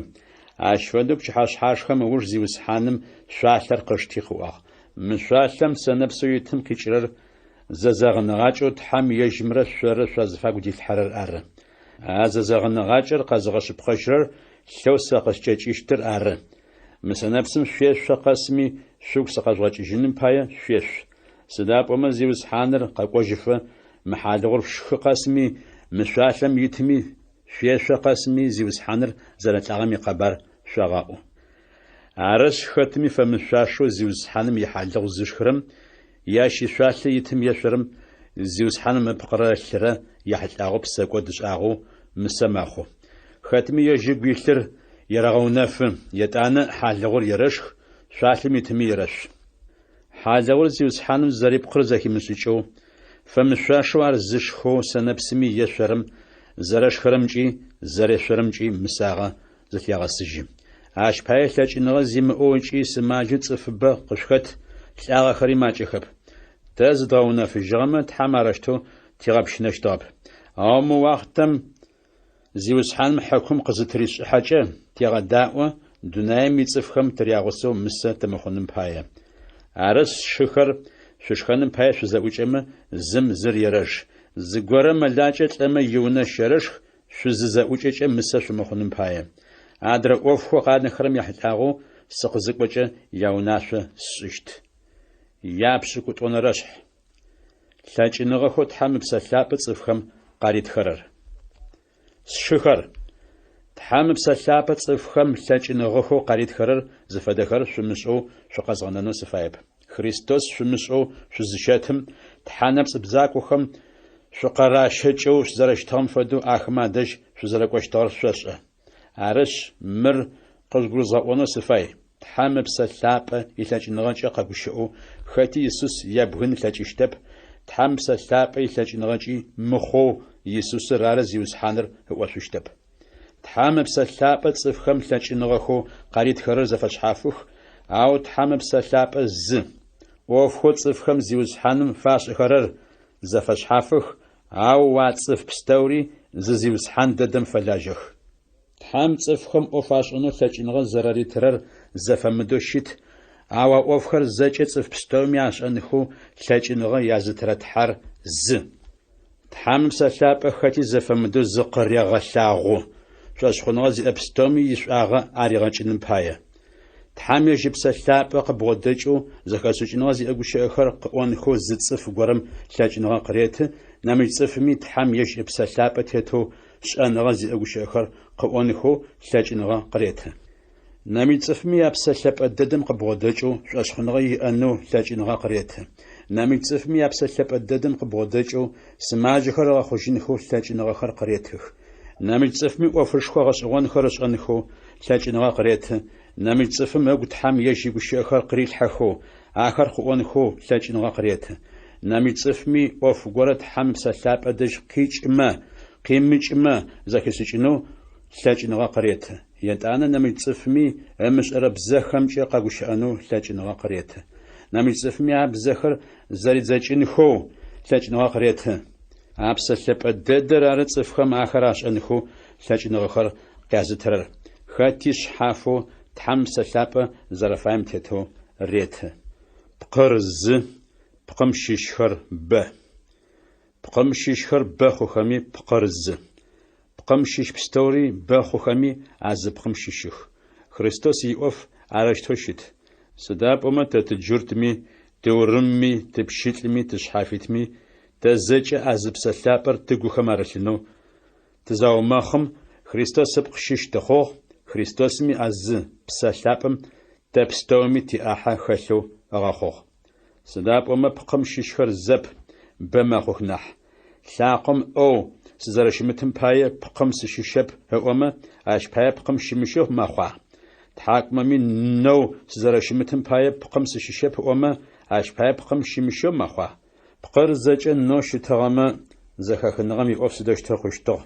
Ащ фэдэу пчыхьэшъхьашхэм ыуж Зиусхьаным шъуалъэр къышти къыӏуагъ, Мы шъуалъэм сэнэпсэу итым къикӏырэр зэзэгъыныгъакӏэу Тхьэм ежьымрэ шъорэ шъуазыфагу дилъхьэрэр ары. А зэзэгъыныгъакӏэр къэзыгъэшъыпкъэжьырэр лъэу сэ къыскӏэкӏыщтыр ары. Мы сэнэпсым шъуешъо къэсми, шъугу сыкъэжъугъэкӏыжьыным пае шъуешъу. Сыда пӏомэ Зиусхьаныр къэкӏожьыфэ, мы хьалыгъур шъушхы къэсми, мы шъуалъэм итми шъуешъо къэсми Зиусхьаныр зэрэлӏагъэм икъэбар шъогъэӏу. Арышъ, хэтми фэмышъуашэу Зиусхьаным ихьалыгъу зышхырэм е ащ ишъуалъэ итым ешъорэм Зиусхьаным ыпкъырэ ылъырэ яхьылӏагъэу псэкӏод ышӏагъэу мысэ мэхъу. Хэтми ежь ыгу илъыр ерэгъэунэфы, етӏанэ хьалыгъур ерэшх, шъуалъэм итыми ерэшъу. Хьалыгъур Зиусхьаным зэрипкъыр зэхимышӏыкӏэу, фэмышъуашэу ар зышхэу сэнэпсыми ешъорэм зэрэшхэрэмкӏи зэрешъорэмкӏи мысагъэ зылъегъэсыжьы. Ащ пае лъэкӏыныгъэ зимыӏэу ыкӏи сымаджэу цӏыфыбэ къышъухэт, лӏагъэхэри макӏэхэп. Тэ зыдгъэунэфыжьыгъэмэ, Тхьэм арэущтэу тигъэпщынэщтыгъэп. Ау мы уахътэм Зиусхьаным хьыкум къызытыришӏыхьэкӏэ, тегъэдаӏо, дунаим ицӏыфхэм тырягъусэу мысэ тымыхъуным пае. Арышъ, сшыхэр, шъушхэным пае шъузэӏукӏэмэ, зым зыр ерэж. Зыгорэ мэлакӏэ лӏэмэ иунэ щэрэшх, шъузызэӏукӏэкӏэ мысэ шъумыхъуным пае. Адрэ ӏофхэу къанэхэрэм яхьылӏагъэу сыкъызыкӏокӏэ яунашъо сшӏыщт. Япшӏыкӏутӏонэрэшъхь. Лъэкӏыныгъэхэу Тхьэм Ыпсэ Лъапӏэ цӏыфхэм къаритхэрэр. Сшыхэр, Тхьэм Ыпсэ Лъапӏэ цӏыфхэм лъэкӏыныгъэхэу къаритхэрэр зыфэдэхэр шъумышӏэу шъукъэзгъэнэнэу сыфаеп. Христос шъумышӏэу шъузыщэтым, тхьэ нэпцӏ бзакохэм шъукъыращэкӏэу зэрэщытыгъэм фэдэу ахэмэ адэжь шъузэрэкӏощтыгъэр шъошӏэ. Арышъ, мыр къыжъугурызгъэӏонэу сыфай, Тхьэм Ыпсэ Лъапӏэ илъэкӏыныгъэкӏэ къэгущыӏэу, Хэти Исус ебгын ылъэкӏыщтэп, Тхьэм Ыпсэ Лъапӏэ илъэкӏыныгъэкӏи мыхъоу, Исусыр ары Зиусхьаныр ыӏошъущтэп. Тхьэм Ыпсэ Лъапӏэ цӏыфхэм лъэкӏыныгъэхэу къаритхэрэр зэфэшъхьафых, ау Тхьэм Ыпсэ Лъапӏэ зы. ӏофхэу цӏыфхэм Зиусхьаным фашӏэхэрэр зэфэшъхьафых, ау а цӏыф пстэури зы Зиусхьан дэдэм фэлажьэх. Тхьэм цӏыфхэм ӏоф ашӏэнэу лъэкӏыныгъэ зэраритырэр зэфэмыдэу щыт, ау а ӏофхэр зэкӏэ цӏыф пстэуми ашӏэнхэу лъэкӏыныгъэ язытырэ Тхьэр зы. Тхьэм Ыпсэ Лъапӏэ хэти зэфэмыдэу зыкъырегъэлъагъу, шӏошъхъуныгъэ зиӏэ пстэуми ишӏуагъэ аригъэкӏыным пае. Тхьэм ежь Ыпсэ Лъапӏэ къыбгъодэкӏэу зэхэшӏыкӏыныгъэ зиӏэ гущыӏэхэр къыӏонхэу зы цӏыф горэм лъэкӏыныгъэ къыреты, нэмыкӏ цӏыфми Тхьэм ежь Ыпсэ Лъапӏэ тетэу шӏэныгъэ зиӏэ гущыӏэхэр къыӏонхэу лъэкӏыныгъэ къыреты. Нэмыкӏ цӏыфми а Псэ Лъэпӏэ дэдэм къыбгъодэкӏэу шӏошъхъуныгъэ иӏэнэу лъэкӏыныгъэ къыреты. Нэмыкӏ цӏыфми а Псэ Лъэпӏэ дэдэм къыбгъодэкӏэу сымаджэхэр ыгъэхъужьынхэу лъэкӏыныгъэхэр къыретых. Нэмыкӏ цӏыфми ӏофышхо гъэшӏэгъонхэр ышӏэнхэу лъэкӏыныгъэ къыреты, нэмыкӏ цӏыфым ыгу Тхьэм ежь игущыӏэхэр къырилъхьэхэу, ахэр къыӏонхэу лъэкӏыныгъэ къыреты. Нэмыкӏ цӏыфми ӏоф горэ Тхьэм Ыпсэ Лъапӏэ дэжь къикӏымэ, къимыкӏымэ зэхишӏыкӏынэу лъэкӏыныгъэ къыреты. Етӏанэ нэмыкӏ цӏыфми ымышӏэрэ бзэхэмкӏэ къэгущыӏэнэу лъэкӏыныгъэ къыреты. Нэмыкӏ цӏыфми а бзэхэр зэридзэкӏынхэу лъэкӏыныгъэ къыреты. А Псэ Лъэпӏэ дэдэр ары цӏыфхэм ахэр ашӏэнхэу лъэкӏыныгъэхэр къязытырэр, хэти шъхьафэу Тхьэм Ыпсэ Лъапӏэ зэрэфаем тетэу реты. Пкъыр зы, пкъым щыщхэр бэ. Пкъым щыщхэр бэ хъухэми, пкъыр зы. Пкъым щыщ пстэури бэ хъухэми, а зы пкъым щыщых. Христос иӏоф арэущтэу щыт. Сыда пӏомэ тэ тыджуртми, тыурымми, тыпщылӏми, тышъхьафитми, тэ зэкӏэ а зы Псэ Лъапӏэр тыгухэм арылъынэу тызаумэхъым, Христос ыпкъ щыщ тыхъугъ, Христосми а зы Псэ Лъапӏэм тэ пстэуми тиӏахьэ хэлъэу ыгъэхъугъ. Сыда пӏомэ пкъым щыщхэр зэп, бэ мэхъух нахь. Лъакъом ӏэу сызэрэщымытым пае пкъым сыщыщэп ыӏомэ, ащ пае пкъым щымыщэу мэхъуа? Тхьакӏумэми нэу сызэрэщымытым пае пкъым сыщыщэп ыӏомэ, ащ пае пкъым щымыщэу мэхъуа? Пкъыр зэкӏэ нэу щытыгъэмэ, зэхэхыныгъэм иӏоф сыдэущтэу хъущтыгъ?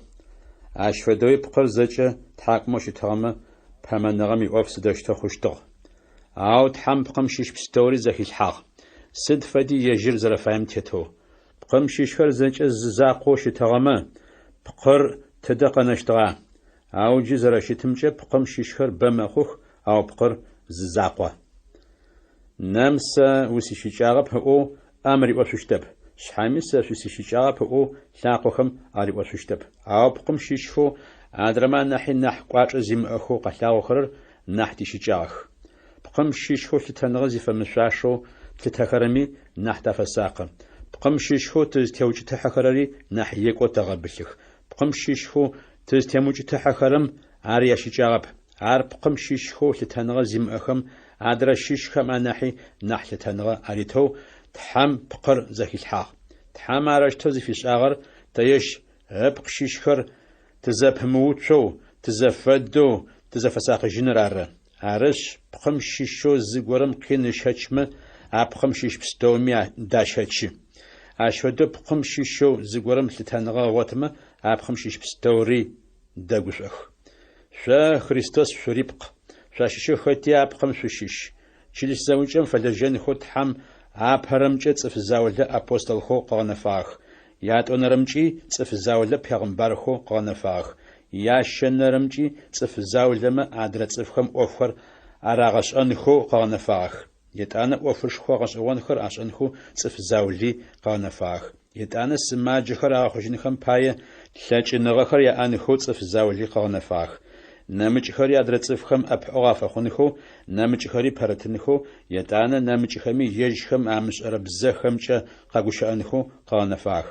Ащ фэдэуи пкъыр зэкӏэ тхьакӏумэу щытыгъэмэ, пэмэныгъэм иӏоф сыдэущтэу хъущтыгъ? Ау Тхьэм пкъым щыщ пстэури зэхилъхьагъ, сыд фэди ежьыр зэрэфаем тетэу. Пкъым щыщхэр зэкӏэ зы закъоу щытыгъэмэ, пкъыр тыдэ къэнэщтыгъа? Ау джы зэрэщытымкӏэ пкъым щыщхэр бэ мэхъух, ау пкъыр зы закъо. Нэм сэ усищыкӏагъэп ыӏоу ӏэм риӏошъущтэп, шъхьэми сэ шъусищыкӏагъэп ыӏоу лъакъохэм ариӏошъущтэп. Ау пкъым щыщхэу адрэмэ анахьи нахь кӏуачӏэ зимыӏэхэу къэлъагъохэрэр нахь тищыкӏагъэх. Пкъым щыщхэу лъытэныгъэ зифэмышъуашэу тлъытэхэрэми нахь тафэсакъы. Пкъым щыщхэу тызтеукӏытыхьэхэрэри нахь екӏоу тэгъэбылъых. Пкъым щыщхэу тызтемыукӏытыхьэхэрэм ар ящыкӏагъэп. Ар пкъым щыщхэу лъытэныгъэ зимыӏэхэм адрэ щыщхэм анахьи нахь лъытэныгъэ аритэу Тхьэм пкъыр зэхилъхьагъ. Тхьэм арэущтэу зыфишӏагъэр тэ ежь ыпкъ щыщхэр тызэпымыуцоу, тызэфэдэу тызэфэсакъыжьыныр ары. Арышъ, пкъым щыщэу зыгорэм къин ыщэчмэ, а пкъым щыщ пстэуми дащэчы. Ащ фэдэу пкъым щыщэу зыгорэм лъытэныгъэ ыгъотмэ, а пкъым щыщ пстэури дэгушӏох. Шъо Христос шъурипкъ, шъуащыщэу хэти а пкъым шъущыщ. Чылыс зэӏукӏэм фэлэжьэнхэу Тхьэм апэрэмкӏэ цӏыф заулэ апостолхэу къыгъэнэфагъэх, ятӏонэрэмкӏи цӏыф заулэ пегъымбархэу къыгъэнэфагъэх, ящэнэрэмкӏи цӏыф заулэмэ адрэ цӏыфхэм ӏофхэр арагъэшӏэнхэу къыгъэнэфагъэх. Етӏанэ ӏофышхо гъэшӏэгъонхэр ашӏэнхэу цӏыф заули къыгъэнэфагъэх. Етӏанэ сымаджэхэр агъэхъужьынхэм пае лъэкӏыныгъэхэр яӏэнхэу цӏыф заули къыгъэнэфагъэх. Нэмыкӏхэри адрэ цӏыфхэм ӏэпыӏэгъу афэхъунхэу, нэмыкӏхэри пэрытынхэу, етӏанэ нэмыкӏхэми ежьхэм амышӏэрэ бзэхэмкӏэ къэгущыӏэнхэу къыгъэнэфагъэх.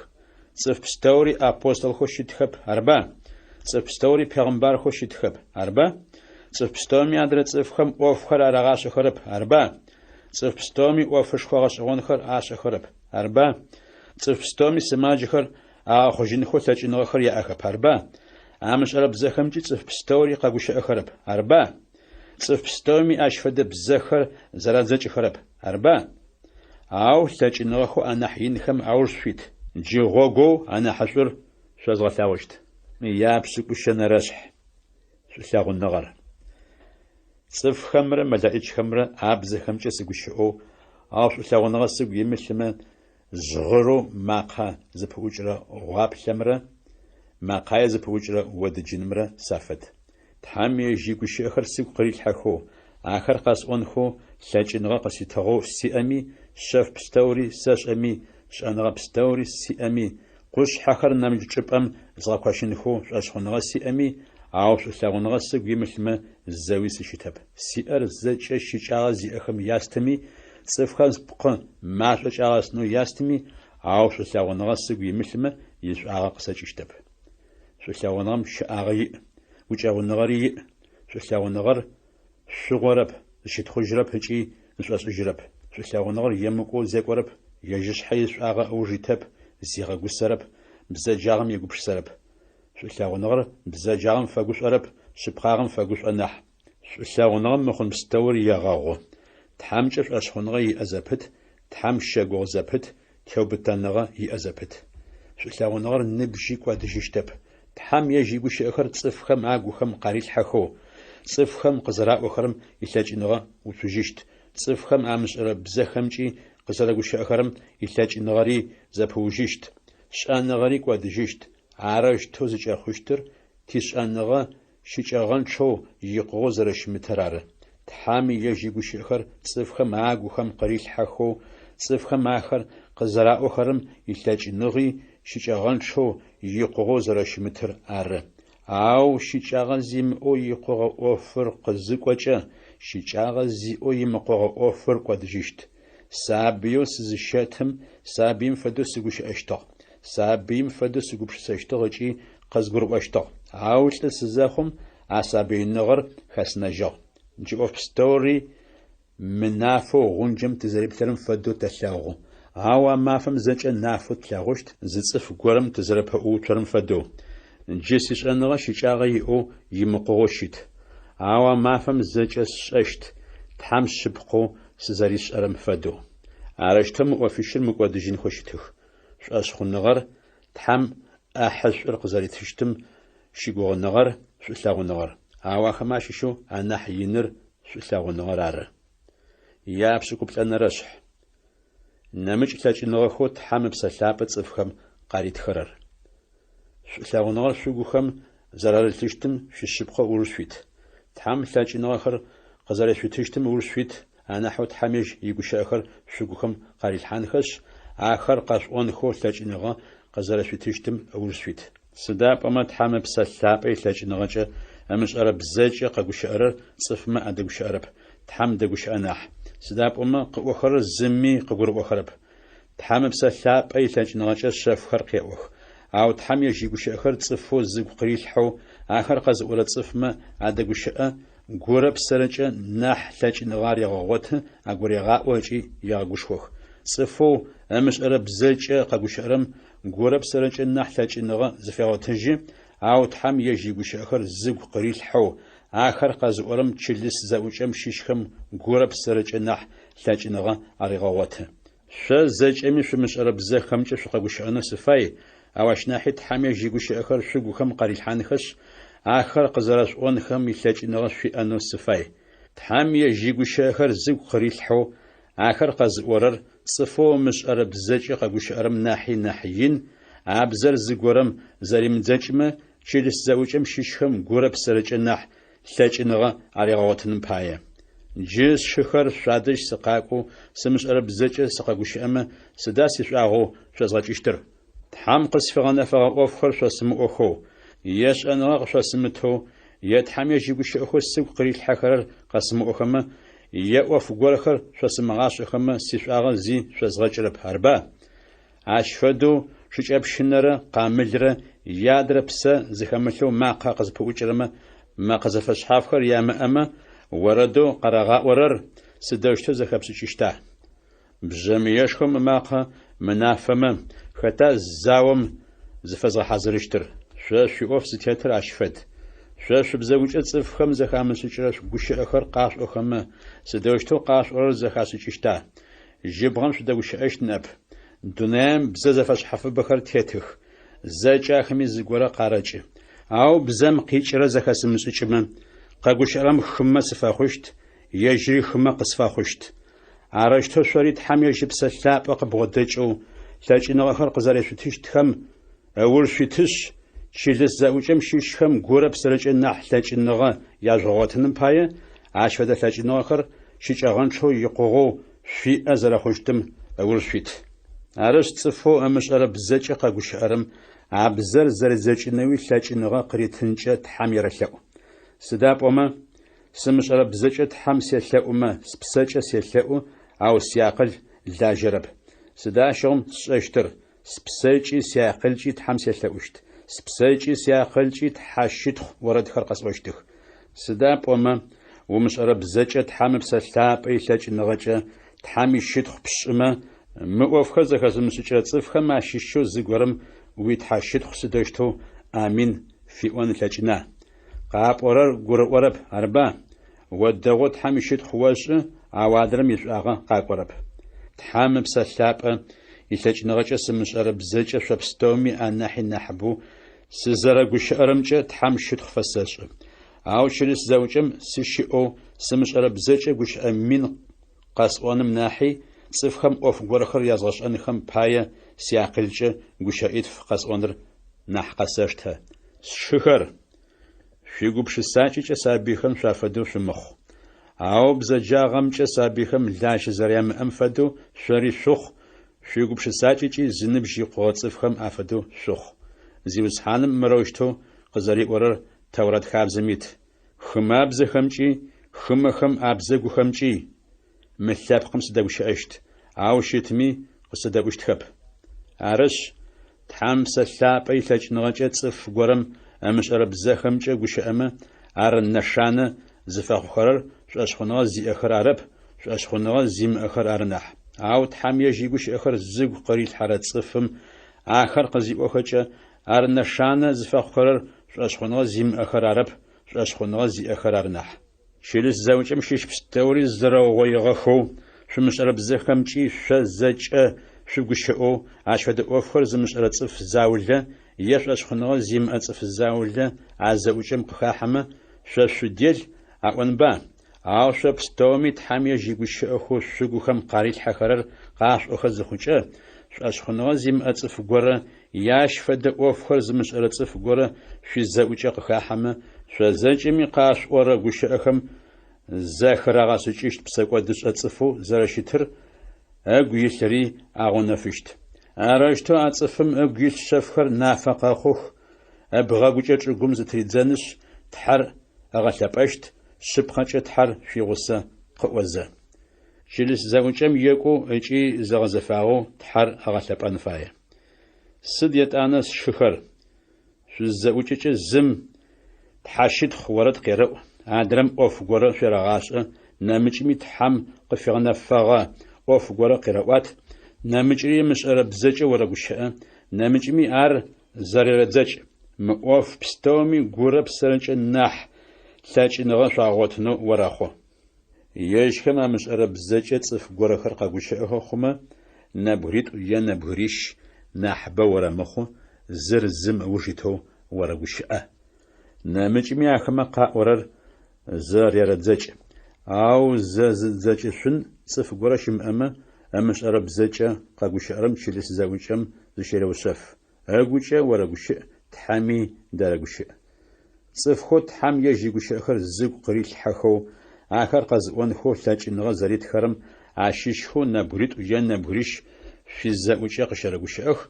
Цӏыф пстэури апостолхэу щытхэп, арба? Цӏыф пстэури пегъымбархэу щытхэп, арба? Цӏыф пстэуми адрэ цӏыфхэм ӏофхэр арагъашӏэхэрэп, арба? Цӏыф пстэуми ӏофышхо гъэшӏэгъонхэр ашӏэхэрэп, арба? Цӏыф пстэуми сымаджэхэр агъэхъужьынхэу лъэкӏыныгъэхэр яӏэхэп, арба? Амышӏэрэ бзэхэмкӏи цӏыф пстэури къэгущыӏэхэрэп, арба? Цӏыф пстэуми ащ фэдэ бзэхэр зэрадзэкӏыхэрэп, арба? Ау лъэкӏыныгъэхэу анахь инхэм ауж шъуит. Джы гъогоу анахьышӏур шъозгъэлъэгъущт. Япшӏыкӏущэнэрэшъхь. Шӏулъэгъуныгъэр. Цӏыфхэмрэ мэлэӏичхэмрэ абзэхэмкӏэ сыгущыӏэу, ау шӏулъэгъуныгъэ сыгу имылъымэ, жъгъырэу макъэ зыпыӏукӏырэ гъуаплъэмрэ мэкъае зыпыӏукӏырэ одыджынымрэ сафэд. Тхьэм ежь игущыӏэхэр сыгу къырилъхьэхэу, ахэр къэсӏонхэу лъэкӏыныгъэ къыситыгъэу сиӏэми, шъэф пстэури сэшӏэми, шӏэныгъэ пстэури сиӏэми, къушъхьэхэр нэмыкӏ чӏыпӏэм згъэкощынхэу шӏошъхъуныгъэ сиӏэми, ау шӏулъэгъуныгъэ сыгу имылъмэ, зэуи сыщытэп. Сиӏэр зэкӏэ щыкӏагъэ зиӏэхэм ястыми, цӏыфхэм спкъы машӏо кӏагъэсынэу ястыми, ау шӏулъэгъуныгъэ сыгу имылъмэ, ишӏуагъэ къысэкӏыщтэп. Шӏулъэгъуныгъэм щэӏагъэ иӏ, гукӏэгъуныгъэри иӏ. Шӏулъэгъуныгъэр шъугъорэп, зыщытхъужьырэп ыкӏи зышӏошӏыжьырэп. Шӏулъэгъуныгъэр емыкӏоу зекӏорэп, ежь ышъхьэ ишӏуагъэ ыуж итэп, зигъэгусэрэп, бзэджагъэм егупшысэрэп. Шӏулъэгъуныгъэр бзэджагъэм фэгушӏорэп, шъыпкъагъэм фэгушӏо нахь. Шӏулъэгъуныгъэм мыхъун пстэур егъэгъу. Тхьэмкӏэ шӏошъхъуныгъэ иӏэ зэпыт, Тхьэм щэгугъы зэпыт, теубытэныгъэ иӏэ зэпыт. Шӏулъэгъуныгъэр ныбжьи кӏодыжьыщтэп. Тхьэм ежь игущыӏэхэр цӏыфхэм агухэм къарилъхьэхэу, цӏыфхэм къызэраӏохэрэм илъэкӏыныгъэ уцужьыщт, цӏыфхэм амышӏэрэ бзэхэмкӏи къызэрэгущыӏэхэрэм илъэкӏыныгъэри зэпыужьыщт, шӏэныгъэри кӏодыжьыщт. Арэущтэу зыкӏэхъущтыр тишӏэныгъэ щыкӏэгъэнчъэу, икъугъэу зэрэщымытыр ары. Тхьэм ежь игущыӏэхэр цӏыфхэм агухэм къырилъхьэхэу, цӏыфхэм ахэр къызэраӏохэрэм илъэкӏыныгъи щыкӏэгъэнчъэу, икъугъэу зэрэщымытыр ары. Ау щыкӏагъэ зимыӏэу икъугъэ ӏофыр къызыкӏокӏэ, щыкӏагъэ зиӏэу имыкъугъэ ӏофыр кӏодыжьыщт. Сабыеу сызыщэтым сабыим фэдэу сыгущыӏэщтыгъ, сабыим фэдэу сыгупшысэщтыгъ ыкӏи къызгурыӏощтыгъ. Ау лӏы сызэхъум а сабыиныгъэр хэсынэжьыгъ. Джы ӏоф пстэури мынафэу гъунджэм тызэриплъэрэм фэдэу тэлъэгъу. Ау а мафэм зэкӏэ нафэу тлъэгъущт, зы цӏыф горэм тызэрэпэӏууцорэм фэдэу. Джы сишӏэныгъэ щыкӏагъэ иӏэу имыкъугъэу щыт. Ау а мафэм зэкӏэ сшӏэщт, Тхьэм шъыпкъэу сызэришӏэрэм фэдэу. Арэущтэу мы ӏофищыр мыкӏодыжьынхэу щытых, шӏошъхъуныгъэр, Тхьэм ӏэхьышӏур къызэритыщтым щыгугъыныгъэр, шӏулъэгъуныгъэр. Ау ахэмэ ащыщэу анахь иныр шӏулъэгъуныгъэр ары. Япшӏыкӏуплӏэнэрэшъхь. Нэмыкӏ лъэкӏыныгъэхэу Тхьэм Ыпсэ Лъапӏэ цӏыфхэм къаритхэрэр. Шӏулъэгъуныгъэр шъугухэм зэрарылъыщтым шъуишъыпкъэу ыуж шъуит. Тхьэм лъэкӏыныгъэхэр къызэрешъутыщтым ыуж шъуит, анахьэу Тхьэм ежь игущыӏэхэр шъугухэм къарилъхьанхэшъ, ахэр къэшъуӏонхэу лъэкӏыныгъэ къызэрэшъуитыщтым ыуж шъуит. Сыда пӏомэ Тхьэм Ыпсэ Лъапӏэ илъэкӏыныгъэкӏэ ымышӏэрэ бзэкӏэ къэгущыӏэрэр цӏыфмэ адэгущыӏэрэп, Тхьэм дэгущыӏэ нахь. Сыда пӏомэ къыӏохэрэр зыми къыгурыӏохэрэп. Тхьэм Ыпсэ Лъапӏэ илъэкӏыныгъэкӏэ шъэфхэр къеӏох. Ау Тхьэм ежь игущыӏэхэр цӏыфэу зыгу къырилъхьэу, ахэр къэзыӏорэ цӏыфмэ адэгущыӏэ, гурэ псэрэкӏэ нахь лъэкӏыныгъэ арегъэгъоты, агурегъаӏо ыкӏи егъэгушхох. Цӏыфэу ымышӏэрэ бзэкӏэ къэгущыӏэрэм гурэ псэрэкӏэ нахь лъэкӏыныгъэ зыфегъотыжьы, ау Тхьэм ежь игущыӏэхэр зыгу къырилъхьэу, ахэр къэзыӏорэм чылыс зэӏукӏэм щыщхэм гурэ псэрэкӏэ нахь лъэкӏыныгъэ арегъэгъоты. Шъо зэкӏэми шъумышӏэрэ бзэхэмкӏэ шъукъэгущыӏэнэу сыфай, ау ащ нахьи Тхьэм ежь игущыӏэхэр шъугухэм къарилъхьанхэшъ, ахэр къызэрэшъуӏонхэм илъэкӏыныгъэ шъуиӏэнэу сыфай. Тхьэм ежь игущыӏэхэр зыгу къырилъхьэу, ахэр къэзыӏорэр цӏыфэу ымышӏэрэ бзэкӏэ къэгущыӏэрэм нахьи нахь ин, а бзэр зыгорэм зэримыдзэкӏымэ, чылыс зэӏукӏэм щыщхэм гурэ псэрэкӏэ нахь лъэкӏыныгъэ аригъэгъотыным пае. Джы, сшыхэр, шъуадэжь сыкъакӏоу сымышӏэрэ бзэкӏэ сыкъэгущыӏэмэ, сыда сишӏуагъэу шъозгъэкӏыщтыр? Тхьэм къысфигъэнэфэгъэ ӏофхэр шъосымыӏохэу, е шӏэныгъэ къышъосымытэу, е Тхьэм ежь игущыӏэхэу сыгу къырилъхьэхэрэр къэсымыӏохэмэ, е ӏоф горэхэр шъосымыгъашӏэхэмэ, сишӏуагъэ зи шъозгъэкӏырэп, арба? Ащ фэдэу шыкӏэпщынэрэ къамылрэ е адрэ псэ зыхэмылъэу макъэ къызпыӏукӏырэмэ мэкъэ зэфэшъхьафхэр ямыӏэмэ, орэдэу къарагъаӏорэр сыдэущтэу зэхэпшӏыкӏыщта? Бжъэмыешхом ымакъэ мынафэмэ, хэта заом зыфэзгъэхьазырыщтыр? Шъо шъуиӏоф зытетыр ащ фэд. Шъо шъубзэгукӏэ цӏыфхэм зэхамышӏыкӏырэ гущыӏэхэр къашъуӏохэмэ, сыдэущтэу къашъуӏорэр зэхашӏыкӏыщта? Жьыбгъэм шъудэгущыӏэщт ныӏэп. Дунаем бзэ зэфэшъхьафыбэхэр тетых, зэкӏэ ахэми зыгорэ къарэкӏы. Ау бзэм къикӏырэр зэхэсымышӏыкӏымэ, къэгущыӏэрэм хымэ сыфэхъущт, ежьыри хымэ къысфэхъущт. Арэущтэу шъори Тхьэм ежь Ыпсэ Лъапӏэ къыбгъодэкӏэу лъэкӏыныгъэхэр къызэрешъутыщтхэм ыуж шъуитышъ, чылыс зэӏукӏэм щыщхэм гурэ псэрэкӏэ нахь лъэкӏыныгъэ яжъугъэгъотыным пае, ащ фэдэ лъэкӏыныгъэхэр щыкӏэгъэнчъэу икъугъэу шъуиӏэ зэрэхъущтым ыуж шъуит. Арышъ, цӏыфэу ымышӏэрэ бзэкӏэ къэгущыӏэрэм а бзэр зэридзэкӏынэуи лъэкӏыныгъэ къыритынкӏэ Тхьэм ерэлъэӏу. Сыда пӏомэ, сымышӏэрэ бзэкӏэ Тхьэм селъэӏумэ, спсэкӏэ селъэӏу, ау сиакъыл лажьэрэп. Сыда ащыгъум сшӏэщтыр? Спсэкӏи сиакъылкӏи Тхьэм селъэӏущт, спсэкӏи сиакъылкӏи тхьэщытхъу орэдхэр къэсӏощтых. Сыда пӏомэ, умышӏэрэ бзэкӏэ Тхьэм Ыпсэ Лъапӏэ илъэкӏыныгъэкӏэ Тхьэм ищытхъу пшӏымэ, мы ӏофхэр зэхэзымышӏыкӏырэ цӏыфхэм ащыщэу зыгорэм уитхьэщытхъу сыдэущтэу Амин фиӏон ылъэкӏына? Къапӏорэр гурыӏорэп, арыба? О дэгъоу Тхьэм ищытхъу ошӏы, ау адрэм ишӏуагъэ къакӏорэп. Тхьэм Ыпсэ Лъапӏэ илъэкӏыныгъэкӏэ сымышӏэрэ бзэкӏэ шъо пстэуми анахьи нахьыбэу сызэрэгущыӏэрэмкӏэ Тхьэм щытхъу фэсэшӏы. Ау чылыс зэӏукӏэм сыщыӏэу сымышӏэрэ бзэкӏэ гущыӏэ мин къэсӏоным нахьи, цӏыфхэм ӏоф горэхэр язгъэшӏэнхэм пае сиакъылкӏэ гущыӏитф къэсӏоныр нахь къэсэштэ. Сшыхэр! Шъуигупшысакӏэкӏэ сабыйхэм шъуафэдэу шъумыхъу. Ау бзэджагъэмкӏэ сабыйхэм лажьэ зэрямыӏэм фэдэу шъори шъухъу, шъуигупшысакӏэкӏи зыныбжь икъугъэ цӏыфхэм афэдэу шъухъу. Зиусхьаным мырэущтэу къызэриӏорэр Тэурат хабзэм ит, Хымабзэхэмкӏи, хымэхэм абзэгухэмкӏи мы лъэпкъым сыдэгущыӏэщт, ау щытми къысэдэӏущтхэп. Арышъ, Тхьэм Ыпсэ Лъапӏэ илъэкӏыныгъэкӏэ цӏыф горэм ымышӏэрэ бзэхэмкӏэ гущыӏэмэ, ар нэшанэ зыфэхъухэрэр шӏошъхъуныгъэ зиӏэхэр арэп, шӏошъхъуныгъэ зимыӏэхэр ары нахь. Ау Тхьэм ежь игущыӏэхэр зыгу къырилъхьэрэ цӏыфым ахэр къызиӏохэкӏэ, ар нэшанэ зыфэхъухэрэр шӏошъхъуныгъэ зимыӏэхэр арэп, шӏошъхъуныгъэ зиӏэхэр ары нахь. Чылыс зэӏукӏэм щыщ пстэури зэрэугъоигъэхэу, шъумышӏэрэ бзэхэмкӏи шъо зэкӏэ шъугущыӏэу, ащ фэдэ ӏофхэр зымышӏэрэ цӏыф заулэ е шӏошъхъуныгъэ зимыӏэ цӏыф заулэ а зэӏукӏэм къыхахьэмэ, шъо шъудел аӏонба? Ау шъо пстэуми Тхьэм ежь игущыӏэхэу шъугухэм къарилъхьэхэрэр къашъуӏохэ зыхъукӏэ, шӏошъхъуныгъэ зимыӏэ цӏыф горэ е ащ фэдэ ӏофхэр зымышӏэрэ цӏыф горэ шъуизэӏукӏэ къыхахьэмэ, шъо зэкӏэми къашъуӏорэ гущыӏэхэм зэхырагъэшӏыкӏыщт псэкӏодышӏэ цӏыфэу зэрэщытыр ыгу илъри агъэунэфыщт. Арэущтэу а цӏыфым ыгу илъ шъэфхэр нафэ къэхъух, ыбгъэгукӏэ чӏыгум зытыридзэнышъ, Тхьэр ыгъэлъэпӏэщт, шъыпкъэкӏэ Тхьэр шъуигъусэ къыӏозэ. Чылыс зэӏукӏэм екӏоу ыкӏи зэгъэзэфагъэу Тхьэр ыгъэлъэпӏэн фае. Сыд етӏанэ, сшыхэр, шъузызэӏукӏэкӏэ зым тхьэщытхъу орэд къерэӏу, адрэм ӏоф горэ шъуерэгъашӏэ, нэмыкӏми Тхьэм къыфигъэнэфэгъэ ӏоф горэ къерэӏуат, нэмыкӏри ымышӏэрэ бзэкӏэ орэгущыӏэ, нэмыкӏми ар зэрерэдзэкӏ. Мы ӏоф пстэуми гурэ псэрэкӏэ нахь лъэкӏыныгъэ шъуагъотынэу орэхъу. Ежьхэм амышӏэрэ бзэкӏэ цӏыф горэхэр къэгущыӏэхэ хъумэ, нэбгыритӏу е нэбгырищ нахьыбэ орэмыхъу, зыр зым ыуж итэу орэгущыӏэ. Нэмыкӏми ахэмэ къаӏорэр зэрерэдзэкӏ. Ау зэзыдзэкӏышъун цӏыф горэ щымыӏэмэ, ымышӏэрэ бзэкӏэ къэгущыӏэрэм чылыс зэӏукӏэм зыщерэушъэф. Ыгукӏэ орэгущыӏ, Тхьэми дэрэгущыӏ. Цӏыфхэу Тхьэм ежь игущыӏэхэр зыгу къырилъхьэхэу, ахэр къэзыӏонхэу лъэкӏыныгъэ зэритхэрэм ащыщхэу нэбгыритӏу е нэбгырищ шъуизэӏукӏэ къыщэрэгущыӏэх,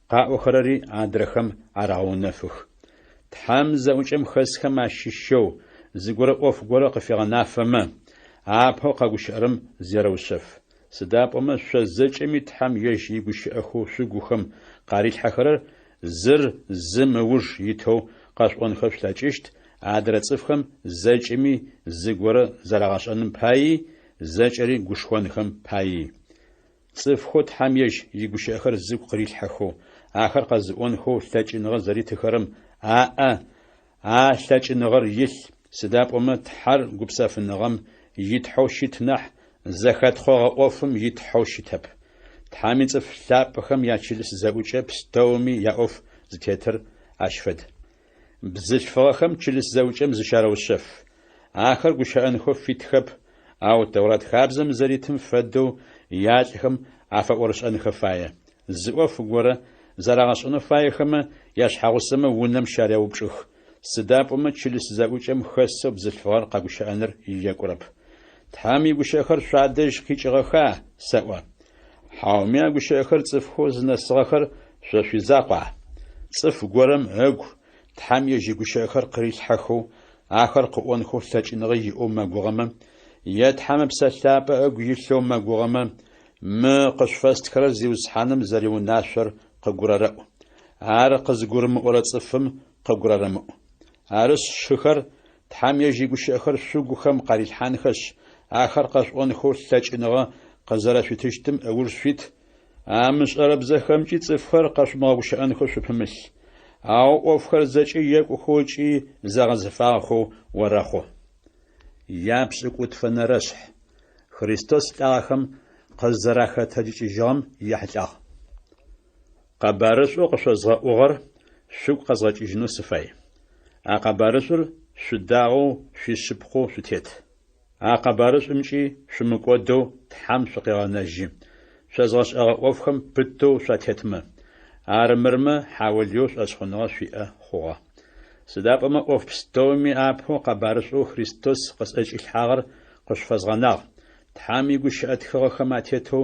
къаӏохэрэри адрэхэм арагъэунэфых. Тхьэм зэӏукӏэм хэсхэм ащыщэу зыгорэ ӏоф горэ къыфегъэнафэмэ, апэу къэгущыӏэрэм зерэушъэф. Сыда пӏомэ шъо зэкӏэми Тхьэм ежь игущыӏэхэу шъугухэм къарилъхьэхэрэр зыр зым ыуж итэу къэшъуӏонхэ шъулъэкӏыщт, адрэ цӏыфхэм зэкӏэми зыгорэ зэрагъэшӏэным паий, зэкӏэри гушхонхэм паий. Цӏыфхэу Тхьэм ежь игущыӏэхэр зыгу къырилъхьэхэу, ахэр къэзыӏонхэу лъэкӏыныгъэ зэритыхэрэм аӏэ а лъэкӏыныгъэр илъ, сыда пӏомэ Тхьэр гупсэфыныгъэм и Тхьэу щыт нахь, Зэхэтхъогъэ ӏофым итхьэу щытэп. Тхьэм ицӏыф лъапӏэхэм ячылыс зэӏукӏэ пстэуми яӏоф зытетыр ащ фэд. Бзылъфыгъэхэм чылыс зэӏукӏэм зыщарэушъэф. Ахэр гущыӏэнхэу фитхэп, ау Тэурат хабзэм зэритым фэдэу ялӏхэм афэӏорышӏэнхэ фае. Зы ӏоф горэ зэрагъэшӏэнэу фаехэмэ, яшъхьэгъусэмэ унэм щареупчӏых, сыда пӏомэ чылыс зэӏукӏэм хэсэу бзылъфыгъэр къэгущыӏэныр екӏурэп. Тхьэм игущыӏэхэр шъуадэжь къикӏыгъэха, сэӏо? Хьауми а гущыӏэхэр цӏыфхэу зынэсыгъэхэр шъо шъуизакъуа? Цӏыф горэм ыгу Тхьэм ежь игущыӏэхэр къырилъхьэхэу, ахэр къыӏонхэу лъэкӏыныгъэ иӏэу мэгугъэмэ, е Тхьэм Ыпсэ Лъапӏэ ыгу илъэу мэгугъэмэ, мы къышъуфэстхырэр Зиусхьаным зэриунашъор къыгурэрэӏу. Ар къызыгурымыӏорэ цӏыфым къыгурэрэмыӏу. Арышъ, сшыхэр, Тхьэм ежь игущыӏэхэр шъугухэм къарилъхьанхэшъ, ахэр къэшъуӏонхэу лъэкӏыныгъэ къызэрэшъуитыщтым ыуж шъуит, Амышӏэрэ бзэхэмкӏи цӏыфхэр къэшъумыгъэгущыӏэнхэу шъупымылъ. Ау ӏофхэр зэкӏэ екӏухэу ыкӏи зэгъэзэфагъэхэу орэхъу. Япшӏыкӏутфэнэрэшъхь. Христос лӏагъэхэм къызэрахэтэджыкӏыжьыгъэм ехьылӏагъ. Къэбарышӏоу къышъозгъэӏугъэр шъугу къэзгъэкӏыжьынэу сыфай. А къэбарышӏур шъудагъэу шъуишъыпкъэу шъутет. А къэбарышӏумкӏи шъумыкӏодэу Тхьэм шъукъегъэнэжьы, шъозгъэшӏэгъэ ӏофхэм пытэу шъуатетмэ. Армырмэ, хьаулыеу шӏошъхъуныгъэ шъуиӏэ хъугъэ. Сыда пӏомэ ӏоф пстэуми апэу къэбарышӏоу Христос къысӏэкӏилъхьагъэр къышъуфэзгъэнагъ, Тхьэм игущыӏэ тхыгъэхэм атетэу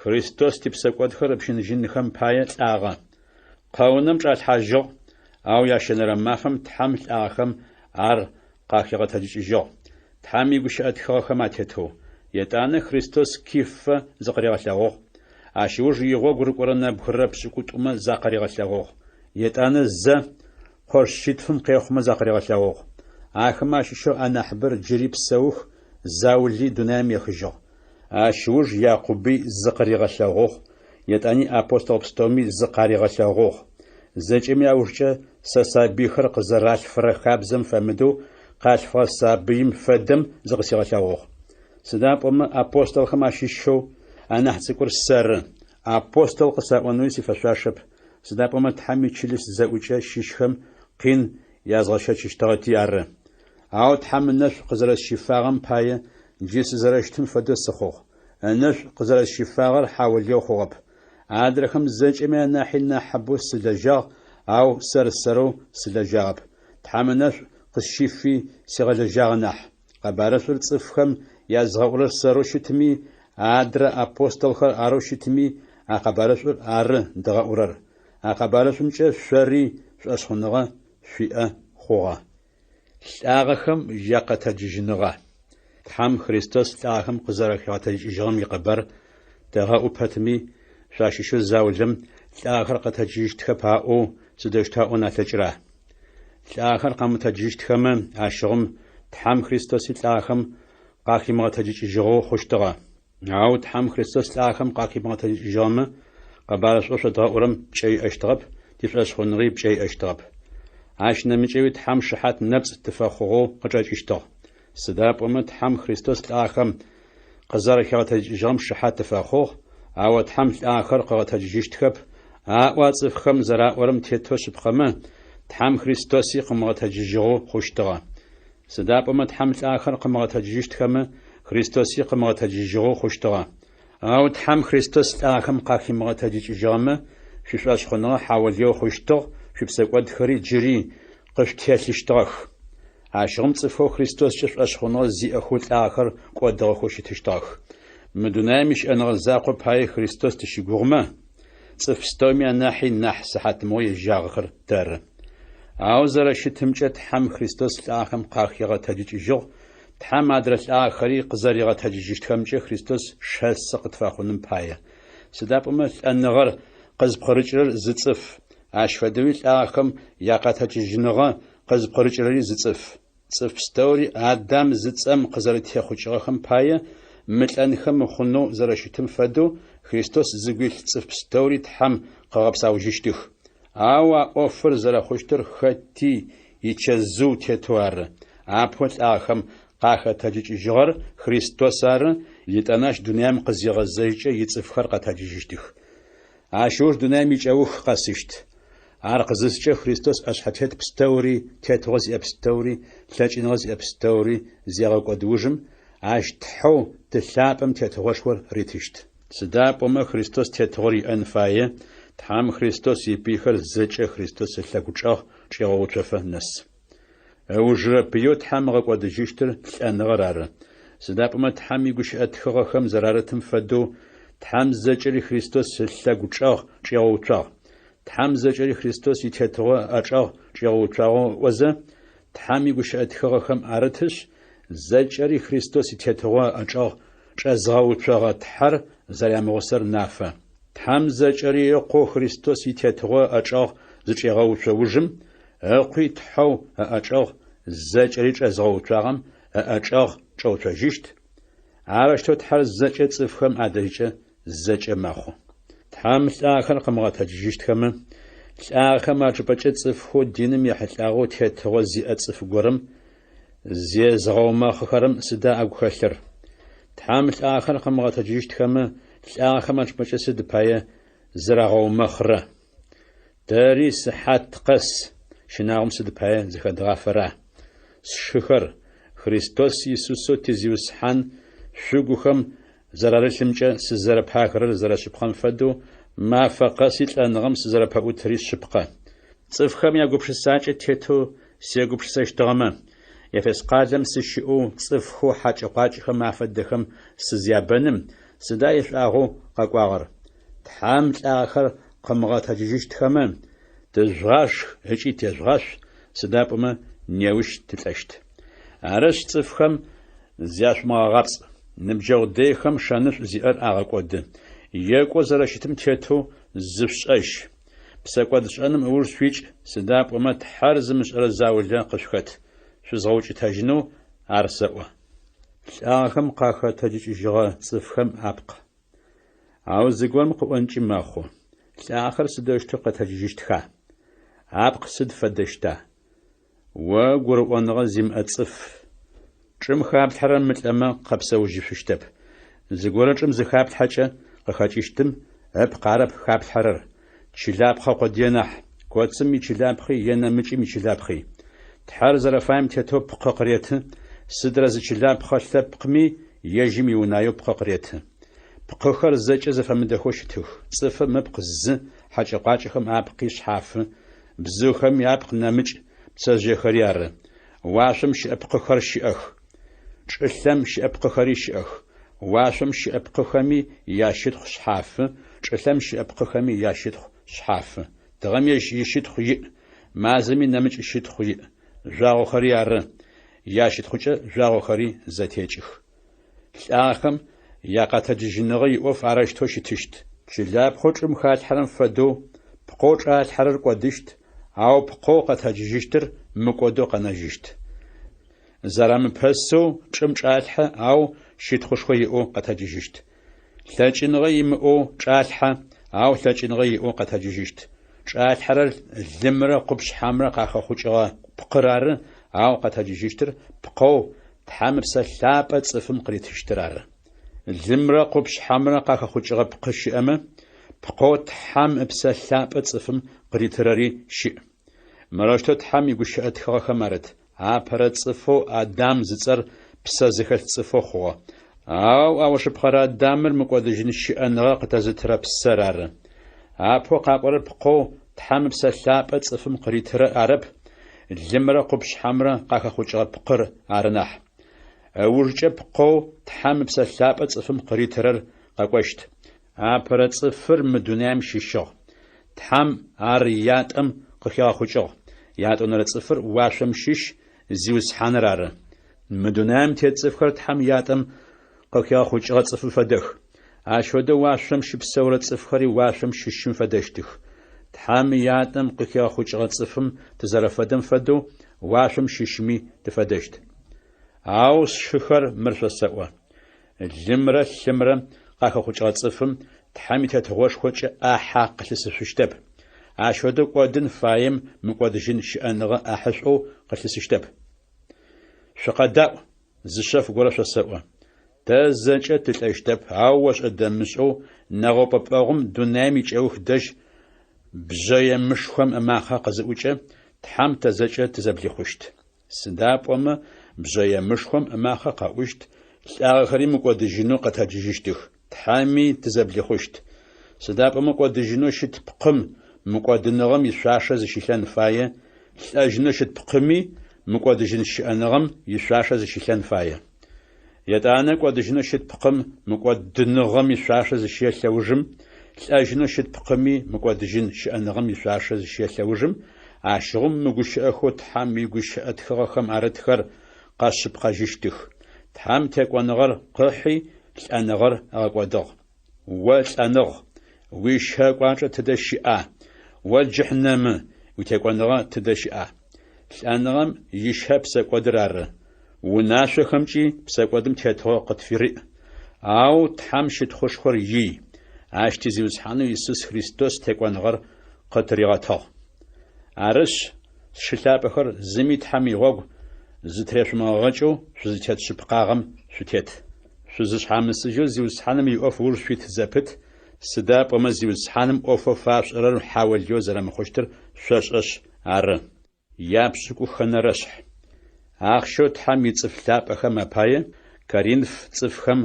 Христос типсэкӏодхэр ыпщыныжьынхэм пае лӏагъэ. Къэунэм чӏалъхьажьыгъ, ау ящэнэрэ мафэм Тхьэм лӏагъэхэм ар къахигъэтэджыкӏыжьыгъ, Тхьэм игущыӏэ тхыгъэхэм атетэу. Етӏанэ Христос Кифэ зыкъыригъэлъэгъугъ. Ащ ыуж игъогу рыкӏорэ нэбгырэ пшӏыкӏутӏумэ закъыригъэлъэгъугъ. Етӏанэ зэ къош шъитфым къехъумэ закъыригъэлъэгъугъ. Ахэмэ ащыщэу анахьыбэр джыри псэух, заули дунаим ехыжьыгъ. Ащ ыуж Якъуби зыкъыригъэлъэгъугъ, етӏани апостол пстэуми зыкъаригъэлъэгъугъ. Зэкӏэми аужкӏэ сэ сабыйхэр къызэралъфырэ хабзэм фэмыдэу къалъфыгъэ сабыим фэдэм зыкъысигъэлъэгъугъ. Сыда пӏомэ апостолхэм ащыщэу анахь цӏыкӏур сэры, апостол къысаӏонэуи сифэшъуашэп, сыда пӏомэ Тхьэм ичылыс зэӏукӏэ щыщхэм къин язгъэщэчыщтыгъэти ары. Ау Тхьэм ынэшӏу къызэрэсщифагъэм пае джы сызэрэщытым фэдэу сыхъугъ. Ынэшӏу къызэрэсщифагъэр хьаулыеу хъугъэп. Адрэхэм зэкӏэми анахьи нахьыбэу сылэжьагъ, ау сэр-сэрэу сылэжьагъэп. Тхьэм ынэшӏу къысщифи сигъэлэжьагъэ нахь. Къэбарышӏур цӏыфхэм язгъэӏурэр сэрэу щытми, адрэ апостолхэр арэу щытми, а къэбарышӏур ары дгъэӏурэр. А къэбарышӏумкӏэ шъори шӏошъхъуныгъэ шъуиӏэ хъугъэ. Лӏагъэхэм якъэтэджыжьыныгъэ. Тхьэм Христос лӏагъэхэм къызэрэхигъэтэджыкӏыжьыгъэм икъэбар тэгъэӏу пэтми, шъуащыщэу заулэм лӏагъэхэр къэтэджыжьыщтхэп аӏоу сыдэущтэу аӏон алъэкӏыра? Лӏагъэхэр къэмытэджыжьыщтхэмэ, ащыгъум Тхьэм Христоси лӏагъэхэм къахимыгъэтэджыкӏыжьыгъэу хъущтыгъэ. Ау Тхьэм Христос лӏагъэхэм къахимыгъэтэджыкӏыжьыгъэмэ, къэбарышӏоу шъодгъэӏурэм пкӏэ иӏэщтыгъэп, тишӏошъхъуныгъи пкӏэ иӏэщтыгъэп. Ащ нэмыкӏэуи Тхьэм шыхьат нэпцӏ тыфэхъугъэу къычӏэкӏыщтыгъ. Сыда пӏомэ Тхьэм Христос лӏагъэхэм къызэрэхигъэтэджыкӏыжьыгъэм шыхьат тыфэхъугъ, ау Тхьэм лӏагъэхэр къыгъэтэджыжьыщтхэп, аӏо а цӏыфхэм зэраӏорэм тетэу шъыпкъэмэ, Тхьэм Христоси къымыгъэтэджыжьыгъэу хъущтыгъэ. Сыда пӏомэ Тхьэм лӏахэр къымыгъэтэджыжьыщтхэмэ, Христоси къымыгъэтэджыжьыгъэу хъущтыгъэ. Ау Тхьэм Христос лӏагъэхэм къахимыгъэтэджыкӏыжьыгъэмэ, шъуишӏошъхъуныгъэ хьаолыеу хъущтыгъ, шъуипсэкӏодхэри джыри къышъутелъыщтыгъэх. Ащыгъум цӏыфхэу Христоскӏэ шӏошъхъуныгъэ зиӏэхэу лӏагъэхэр кӏодыгъэхэу щытыщтыгъэх. Мы дунаим ищыӏэныгъэ закъо пае Христос тыщыгугъымэ, цӏыф пстэуми анахьи нахь сыхьатмыгъо ежьагъэхэр тэры. Ау зэрэщытымкӏэ Тхьэм Христос лӏагъэхэм къахигъэтэджыкӏыжьыгъ, Тхьэм адрэ лӏагъэхэри къызэригъэтэджыжьыщтхэмкӏэ Христос шэсы къытфэхъуным пае. Сыда пӏомэ лӏэныгъэр къызпкъырыкӏырэр зы цӏыф, ащ фэдэуи лӏагъэхэм якъэтэджыжьыныгъэ къызпкъырыкӏырэри зы цӏыф. Цӏыф пстэури Адам зыцӏэм къызэрэтехъукӏыгъэхэм пае мылӏэнхэ мыхъунэу зэрэщытым фэдэу Христос зыгу илъ цӏыф пстэури Тхьэм къыгъэпсаужьыщтых. Ау а ӏофыр зэрэхъущтыр хэти ичэзыу тетэу ары, апэу лӏагъэхэм къахэтэджыкӏыжьыгъэр Христос ары, етӏанэ ащ дунаим къызигъэзэжькӏэ ицӏыфхэр къэтэджыжьыщтых. Ащ ыуж дунаим икӏэух къэсыщт. Ар къызыскӏэ Христос ӏэшъхьэтет пстэури, тетыгъо зиӏэ пстэури, лъэкӏыныгъэ зиӏэ пстэури зегъэкӏод ужым, ащ Тхьэу Ты лъапӏэм тетыгъошхор ритыщт. Сыда пӏомэ Христос тетыгъор иӏэн фае, Тхьэм Христос ипыйхэр зэкӏэ Христос ылъэгу чӏэгъ чӏегъэуцофэ нэс. Ыужырэ пыеу Тхьэм ыгъэкӏодыжьыщтыр лӏэныгъэр ары. Сыда пӏомэ Тхьэм игущыӏэ тхыгъэхэм зэрарытым фэдэу, Тхьэм зэкӏэри Христос ылъэгу чӏэгъ чӏигъэуцуагъ. Тхьэм зэкӏэри Христос итетыгъо ыӏэчӏэгъ чӏигъэуцуагъэу ыӏозэ, Тхьэм игущыӏэ тхыгъэхэм арытышъ, зэкӏэри Христос итетыгъо ыӏэчӏэгъ чӏэзгъэуцогъэ Тхьэр зэрямыгъусэр нафэ. Тхьэм зэкӏэри Ыкъоу Христос итетыгъо ыӏэчӏэгъ зычӏегъэуцо ужым, Ыкъуи Тхьэу ыӏэчӏэгъ зэкӏэри чӏэзгъэуцуагъэм ыӏэчӏэгъ чӏэуцожьыщт, арэущтэу Тхьэр зэкӏэ цӏыфхэм адэжькӏэ зэкӏэ мэхъу. Тхьэм лӏагъэхэр къымыгъэтэджыжьыщтхэмэ, лӏагъэхэм ачӏыпӏэкӏэ цӏыфхэу диным ехьылӏагъэу тетыгъо зиӏэ цӏыф горэм зезыгъэумэхъыхэрэм сыда агу хэлъыр? Тхьэм лӏагъэхэр къымыгъэтэджыжьыщтхэмэ, лӏагъэхэм ачӏыпӏэкӏэ сыд пае зырагъэумэхърэ? Тэри сыхьат къэс щынагъом сыд пае зыхэдгъафэра? Сшыхэр, Христос Исусэу ти Зиусхьан шъугухэм зэрарылъымкӏэ сызэрэпагэрэр зэрэшъыпкъэм фэдэу, мафэ къэси лӏэныгъэм сызэрэпэӏутыри шъыпкъэ. Цӏыфхэм ягупшысакӏэ тетэу сегупшысэщтыгъэмэ, Ефес къалэм сыщыӏэу цӏыфхэу хьакӏэ-къуакӏэхэм афэдэхэм сызябэным, сыда ишӏуагъэу къэкӏуагъэр? Тхьэм лӏагъэхэр къымыгъэтэджыжьыщтхэмэ, тыжъугъашх ыкӏи тежъугъашъу, сыда пӏомэ неущ тылӏэщт. Арышъ, цӏыфхэм зяшъумыгъэгъапцӏ. Ныбджэгъу дэйхэм шэнышӏу зиӏэр агъэкӏоды. Екӏоу зэрэщытым тетэу зышъушӏэжь. Псэкӏодшӏэным ыуж шъуикӏ, сыда пӏомэ Тхьэр зымышӏэрэ заулэ къышъухэт. Шъузгъэукӏытэжьынэу ар сэӏо. Лӏагъэхэм къахэтэджыкӏыжьыгъэ цӏыфхэм апкъ. Ау зыгорэм къыӏонкӏи мэхъу, Лӏагъэхэр сыдэущтэу къэтэджыжьыщтха? Апкъ сыд фэдэщта? О гурыӏоныгъэ зимыӏэ цӏыф! Чӏым хаплъхьэрэр мылӏэмэ къэпсэужьышъущтэп. Зыгорэ чӏым зыхаплъхьэкӏэ къыхэкӏыщтым ыпкъ арэп хаплъхьэрэр, чылапхъэ къодые нахь, коцым ичылапхъи е нэмыкӏым ичылапхъи. Тхьэр зэрэфаем тетэу пкъы къыреты, сыдрэ зы чылапхъэ лъэпкъми ежьым иунаеу пкъы къыреты. Пкъыхэр зэкӏэ зэфэмыдэхэу щытых, цӏыфым ыпкъ зы, хьэкӏэ-къуакӏэхэм апкъи шъхьафы, бзыухэми апкъ нэмыкӏ, пцэжъыехэри ары. Уашъом щыӏэ пкъыхэр щыӏэх. Чӏылъэм щыӏэ пкъыхэри щыӏэх. Уашъом щыӏэ пкъыхэми ящытхъу шъхьафы, чӏылъэм щыӏэ пкъыхэми ящытхъу шъхьафы. Тыгъэм ежь ищытхъу иӏ, мазэми нэмыкӏ щытхъу иӏ. Жъуагъохэри ары. Ящытхъукӏэ жъуагъохэри зэтекӏых. Лӏагъэхэм якъэтэджыжьыныгъэ иӏоф арэущтэу щытыщт. Чылапхъэу чӏым халъхьэрэм фэдэу, пкъэу чӏалъхьэрэр кӏодыщт, ау пкъэу къэтэджыжьыщтыр мыкӏодэу къэнэжьыщт. Зэрамыпэсэу чӏым чӏалъхьэ, ау щытхъушхо иӏэу къэтэджыжьыщт. Лъэкӏыныгъэ имыӏэу чӏалъхьэ, ау лъэкӏыныгъэ иӏэу къэтэджыжьыщт. Чӏалъхьэрэр лымрэ къупшъхьэмрэ къахэхъукӏыгъэ пкъыр ары, ау къэтэджыжьыщтыр пкъэу Тхьэм Ыпсэ Лъапӏэ цӏыфым къыритыщтыр ары. Лымрэ къупшъхьэмрэ къахэхъукӏыгъэ пкъы щыӏэмэ, пкъэу Тхьэм Ыпсэ Лъапӏэ цӏыфым къыритырэри щыӏ. Мырэущтэу Тхьэм игущыӏэ тхыгъэхэм арыт: Апэрэ цӏыфэу Адам зыцӏэр псэ зыхэлъ цӏыфэу хъугъэ. Ау аужыпкъэрэ Адамыр мыкӏодыжьын щыӏэныгъэ къытэзытырэ псэр ары. Апэу къакӏорэр пкъэу Тхьэм Ыпсэ Лъапӏэ цӏыфым къыритырэр арэп, лымрэ къупшъхьэмрэ къахэхъукӏыгъэ пкъыр ары нахь. Ыужкӏэ пкъэу Тхьэм Ыпсэ Лъапӏэ цӏыфым къыритырэр къэкӏощт. Апэрэ цӏыфыр мы дунаим щыщыгъ. Тхьэм ар ятӏэм къыхигъэхъукӏыгъ. Ятӏонэрэ цӏыфыр уашъом щыщ, Зиусхьаныр ары. Мы дунаим тет цӏыфхэр Тхьэм ятӏэм къыхигъэхъукӏыгъэ цӏыфым фэдэх. Ащ фэдэу уашъом щыпсэурэ цӏыфхэри уашъом щыщым фэдэщтых. Тхьэм ятӏэм къыхигъэхъукӏыгъэ цӏыфым тызэрэфэдэм фэдэу уашъом щыщми тыфэдэщт. Ау, сшыхэр, мыр шъосэӏо. Лымрэ лъымрэ къахэхъукӏыгъэ цӏыфым Тхьэм и Тетыгъошхокӏэ ӏахьэ къылъысышъущтэп. Ащ фэдэу кӏодын фаем мыкӏодыжьын щыӏэныгъэ ӏахьышӏоу къылъысыщтэп. Шъукъэдаӏу! зы шъэф горэ шъосэӏо. Тэ зэкӏэ тылӏэщтэп, ау ошӏэ-дэмышӏэу нэгъэупӏэпӏэгъум дунаим икӏэух дэжь бжъэемышхом ымакъэ къызыӏукӏэ, Тхьэм тэ зэкӏэ тызэблихъущт. Сыда пӏомэ бжъэемышхом ымакъэ къэӏущт, лӏагъэхэри мыкӏодыжьынэу къэтэджыжьыщтых, Тхьэми тызэблихъущт. Сыда пӏомэ кӏодыжьынэу щыт пкъым мыкӏодыныгъэм ишъуашэ зыщилъэн фае, лӏэжьынэу щыт пкъыми мыкӏодыжьын щыӏэныгъэм ишъуашэ зыщилъэн фае. Етӏанэ кӏодыжьынэу щыт пкъым мыкӏодыныгъэм ишъуашэ зыщелъэ ужым, лӏэжьынэу щыт пкъыми мыкӏодыжьын щыӏэныгъэм ишъуашэ зыщелъэ ужым, ащыгъум мы гущыӏэхэу Тхьэм игущыӏэ тхыгъэхэм арытхэр къэшъыпкъэжьыщтых, Тхьэм текӏоныгъэр къыхьи, лӏэныгъэр ыгъэкӏодыгъ. О лӏэныгъ, уищэ кӏуачӏэ тыдэ щыӏа? О джыхьнэмы, уитекӏоныгъэ тыдэ щыӏа? Лӏэныгъэм ищэ псэкӏодыр ары. Унашъохэмкӏи псэкӏодым тетыгъо къытфыриӏ. Ау Тхьэм щытхъушхор ий, Ащ ти Зиусхьанэу Исус Христос текӏоныгъэр къытыригъэтыгъ. Арышъ, сшы лъапӏэхэр, зыми Тхьэм игъогу зытырешъумыгъэгъэкӏэу шъузытет шъыпкъагъэм шъутет. Шъузышъхьамысыжьэу Зиусхьаным иӏоф ыуж шъуит зэпыт, сыда пӏомэ Зиусхьаным ӏофэу фашъушӏэрэр хьаолыеу зэрэмыхъущтыр шъошӏэшъ ары. Япшӏыкӏухэнэрэшъхь. Ахъщэу Тхьэм ицӏыф лъапӏэхэм апае Коринф цӏыфхэм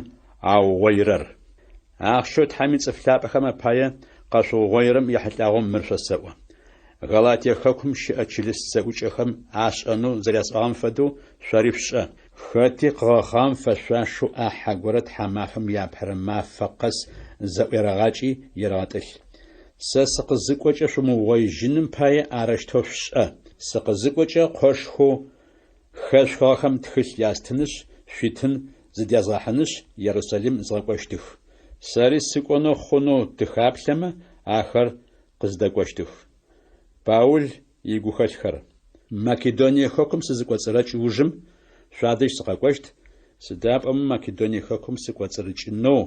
аугъоирэр. Ахъщэу Тхьэм ицӏыф лъапӏэхэм апае къэшъуугъоирэм ехьылӏагъэу мыр шъосэӏо. Галатие хэкум щыӏэ чылыс зэӏукӏэхэм ашӏэнэу зэрясӏуагъэм фэдэу шъори шъушӏэ. Хэти къыгъэхъагъэм фэшъуашэу ӏахьэ горэ тхьамафэм иапэрэ мафэ къэс зэӏуерэгъакӏи ерэгъэтӏылъ. Сэ сыкъызыкӏокӏэ шъумыугъоижьыным пае арэущтэу шъушӏэ. Сыкъызыкӏокӏэ къошхэу хэшъухыгъэхэм тхылъ ястынышъ, шъуитын зыдязгъэхьынышъ, Ерусалим згъэкӏощтых. Сэри сыкӏонэу хъунэу тыхаплъэмэ, ахэр къыздэкӏощтых. Паул игухэлъхэр. Македоние хэкум сызыкӏоцӏырэкӏ ужым, шъуадэжь сыкъэкӏощт, сыда пӏомэ Македоние хэкум сыкӏоцӏырыкӏынэу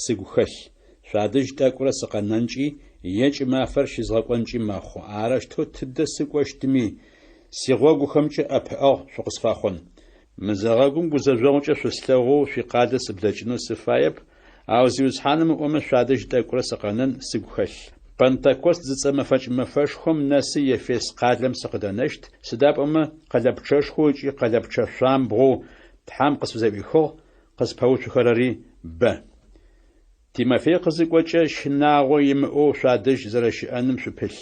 сыгу хэлъ, шъуадэжь тӏэкӏурэ сыкъэнэнкӏи е кӏымафэр щызгъэкӏонкӏи мэхъу. Арэущтэу тыдэ сыкӏощтми, сигъогухэмкӏэ ӏэпыӏэгъу шъукъысфэхъун. Мызэгъэгум гузэжъогъукӏэ шъуслъэгъоу шъуикъалэ сыблэкӏынэу сыфаеп, Ау Зиусхьаным ыӏомэ, шъуадэжь тӏэкӏурэ сыкъэнэн сыгу хэлъ. Пэнтэкост зыцӏэ мэфэкӏ мэфэшхом нэсы Ефес къалэм сыкъыдэнэщт, сыда пӏомэ къэлэпчъэшхоу ыкӏи къэлэпчъэ шъуамбгъоу Тхьэм къысфызэӏуихыгъ, къыспэуцухэрэри бэ. Тимофей къызыкӏокӏэ, щынагъо имыӏэу шъуадэжь зэрэщыӏэным шъупылъ.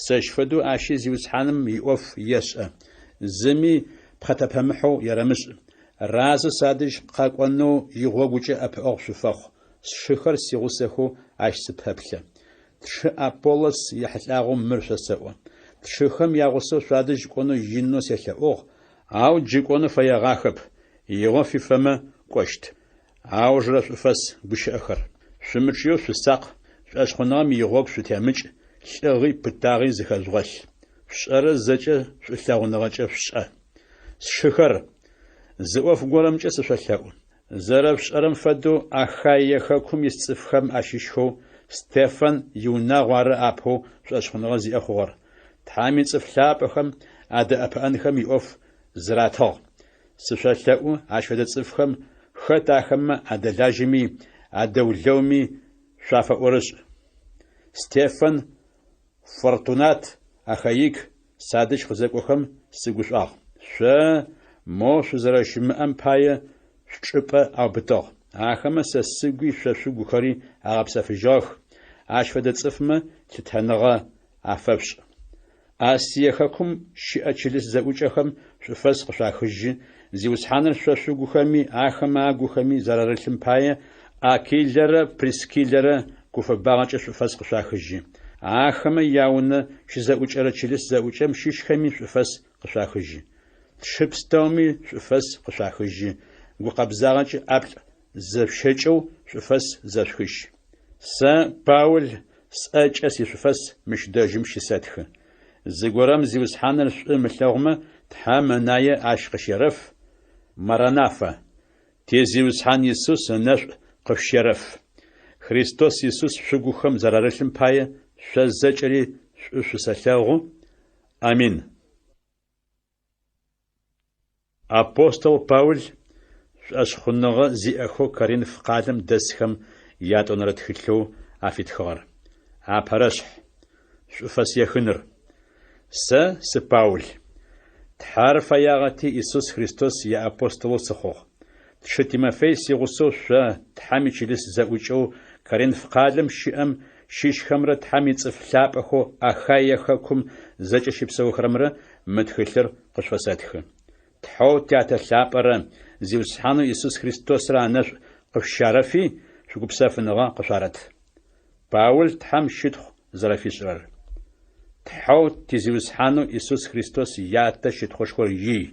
Сэщ фэдэу ащи Зиусхьаным иӏоф ешӏэ. Зыми пхъэтэпэмыхьэу ерэмышӏ. Разэу садэжь къэкӏонэу игъогукӏэ ӏэпыӏэгъу шъуфэхъу, сшыхэр сигъусэхэу ащ сыпэплъэ. Тшы Аполлос ехьылӏагъэу мыр шъосэӏо. Тшыхэм ягъусэу шъуадэжь кӏонэу инэу селъэӏугъ, ау джы кӏонэу фэегъахэп, игъо фифэмэ, кӏощт. Аужырэ шӏуфэс гущыӏэхэр. Шъумычъыеу шъусакъ, шӏошъхъуныгъэм игъогу шъутемыкӏ, лӏыгъи пытагъи зыхэжъугъэлъ. Шъушӏэрэр зэкӏэ шӏулъэгъуныгъэкӏэ шъушӏэ. Сшыхэр, зы ӏоф горэмкӏэ сышъолъэӏу. Зэрэшъушӏэрэм фэдэу Ахаие хэкум ис цӏыфхэм ащыщхэу Стефан иунагъу ары апэу шӏошъхъуныгъэ зиӏэ хъугъэр. Тхьэм ицӏыф лъапӏэхэм адэӏэпыӏэнхэм иӏоф зыратыгъ. Сышъолъэӏу, ащ фэдэ цӏыфхэм, хэт ахэмэ адэлажьэми, адэулэуми шъуафэӏорышӏ. Стефан, Фортунат, Ахаик садэжь къызэкӏохэм сыгушӏуагъ. Шъо, моу шъузэрэщымыӏэм пае, шъучӏыпӏэ аубытыгъ. Ахэмэ сэ сыгуи шъо шъугухэри агъэпсэфыжьыгъэх. Ащ фэдэ цӏыфмэ лъытэныгъэ афэшъушӏ. Асие хэкум щыӏэ чылыс зэӏукӏэхэм шӏуфэс къышъуахыжьы, Зиусхьаныр шъо шъугухэми ахэмэ агухэми зэрарылъым пае, Акилэрэ Прискиллэрэ гуфэбагъэкӏэ шӏуфэс къышъуахыжьы. Ахэмэ яунэ щызэӏукӏэрэ чылыс зэӏукӏэм щыщхэми шӏуфэс къышъуахыжьы. Тшы пстэуми шӏуфэс къышъуахыжьы, гукъэбзагъэкӏэ ӏаплӏ зэшъущэкӏэу шӏуфэс зэшъухыжь. Сэ, Паул, сӏэкӏэ сишӏуфэс мыщ дэжьым щысэтхы. Зыгорэм Зиусхьаныр шӏу ымылъэгъумэ, Тхьэм ынае ащ къыщерэф, Маранафа! Ти Зиусхьан Исус ынэшӏу къышъущерэф. Христос Исус шъугухэм зэрарылъым пае шъо зэкӏэри шӏу шъусэлъэгъу. Амин. Апостол Паул. шӏошъхъуныгъэ зиӏэхэу Коринф къалэм дэсхэм ятӏонэрэ тхылъэу афитхыгъэр. Апэрэшъхь. Шӏуфэс ехыныр. Сэ сы Паул. Тхьэр фэягъэти, Исус Христос иапостолэу сыхъугъ. Тшы Тимофей сигъусэу шъо, Тхьэм ичылыс зэӏукӏэу Коринф къалэм щыӏэм щыщхэмрэ Тхьэм ицӏыф лъапӏэхэу Ахаие хэкум зэкӏэ щыпсэухэрэмрэ мы тхылъыр къышъуфэсэтхы. Тхьэу Тятэ лъапӏэрэ Зиусхьанэу Исус Христосрэ анэшӏу къышъущарэфи, шъугупсэфыныгъэ къышъуарэт. Паул Тхьэм щытхъу зэрэфишӏырэр. Тхьэу ти Зиусхьанэу Исус Христос Ятэ щытхъушхор ий.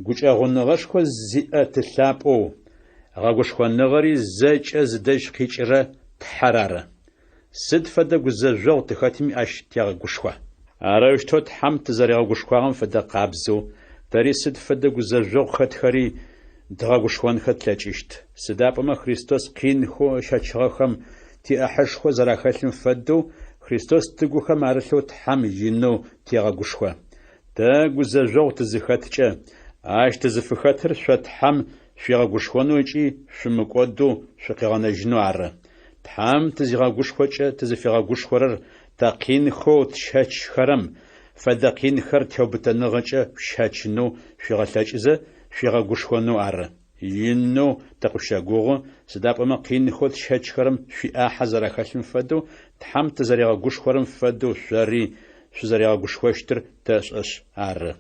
Гукӏэгъуныгъэшхо зиӏэ Ты лъапӏэу, гъэгушхоныгъэри зэкӏэ зыдэжь къикӏырэ Тхьэр ары. Сыд фэдэ гузэжъогъу тыхэтми ащ тегъэгушхо. Арэущтэу Тхьэм тызэригъэгушхуагъэм фэдэ къабзэу, тэри сыд фэдэ гузэжъогъу хэтхэри дгъэгушхонхэ тлъэкӏыщт. Сыда пӏомэ Христос къинхэу ыщэчыгъэхэм тиӏахьышхо зэрахэлъым фэдэу Христос тыгухэм арылъэу Тхьэм инэу тегъэгушхо. Тэ гузэжъогъу тызыхэткӏэ, ащ тызыфыхэтыр шъо Тхьэм шъуигъэгушхонэу ыкӏи шъумыкӏодэу шъукъигъэнэжьынэу ары. Тхьэм тызигъэгушхокӏэ тызыфигъэгушхорэр тэ къинхэу тщэчхэрэм фэдэ къинхэр теубытэныгъэкӏэ шъущэчынэу шъуигъэлъэкӏызэ шъуигъэгушхонэу ары. Инэу тыкъышъущэгугъы, сыда пӏомэ къинхэу тщэчхэрэм шъуиӏахьэ зэрахэлъым фэдэу Тхьэм тызэригъэгушхорэм фэдэу шъори шъузэригъэгушхощтыр тэшӏэшъ ары.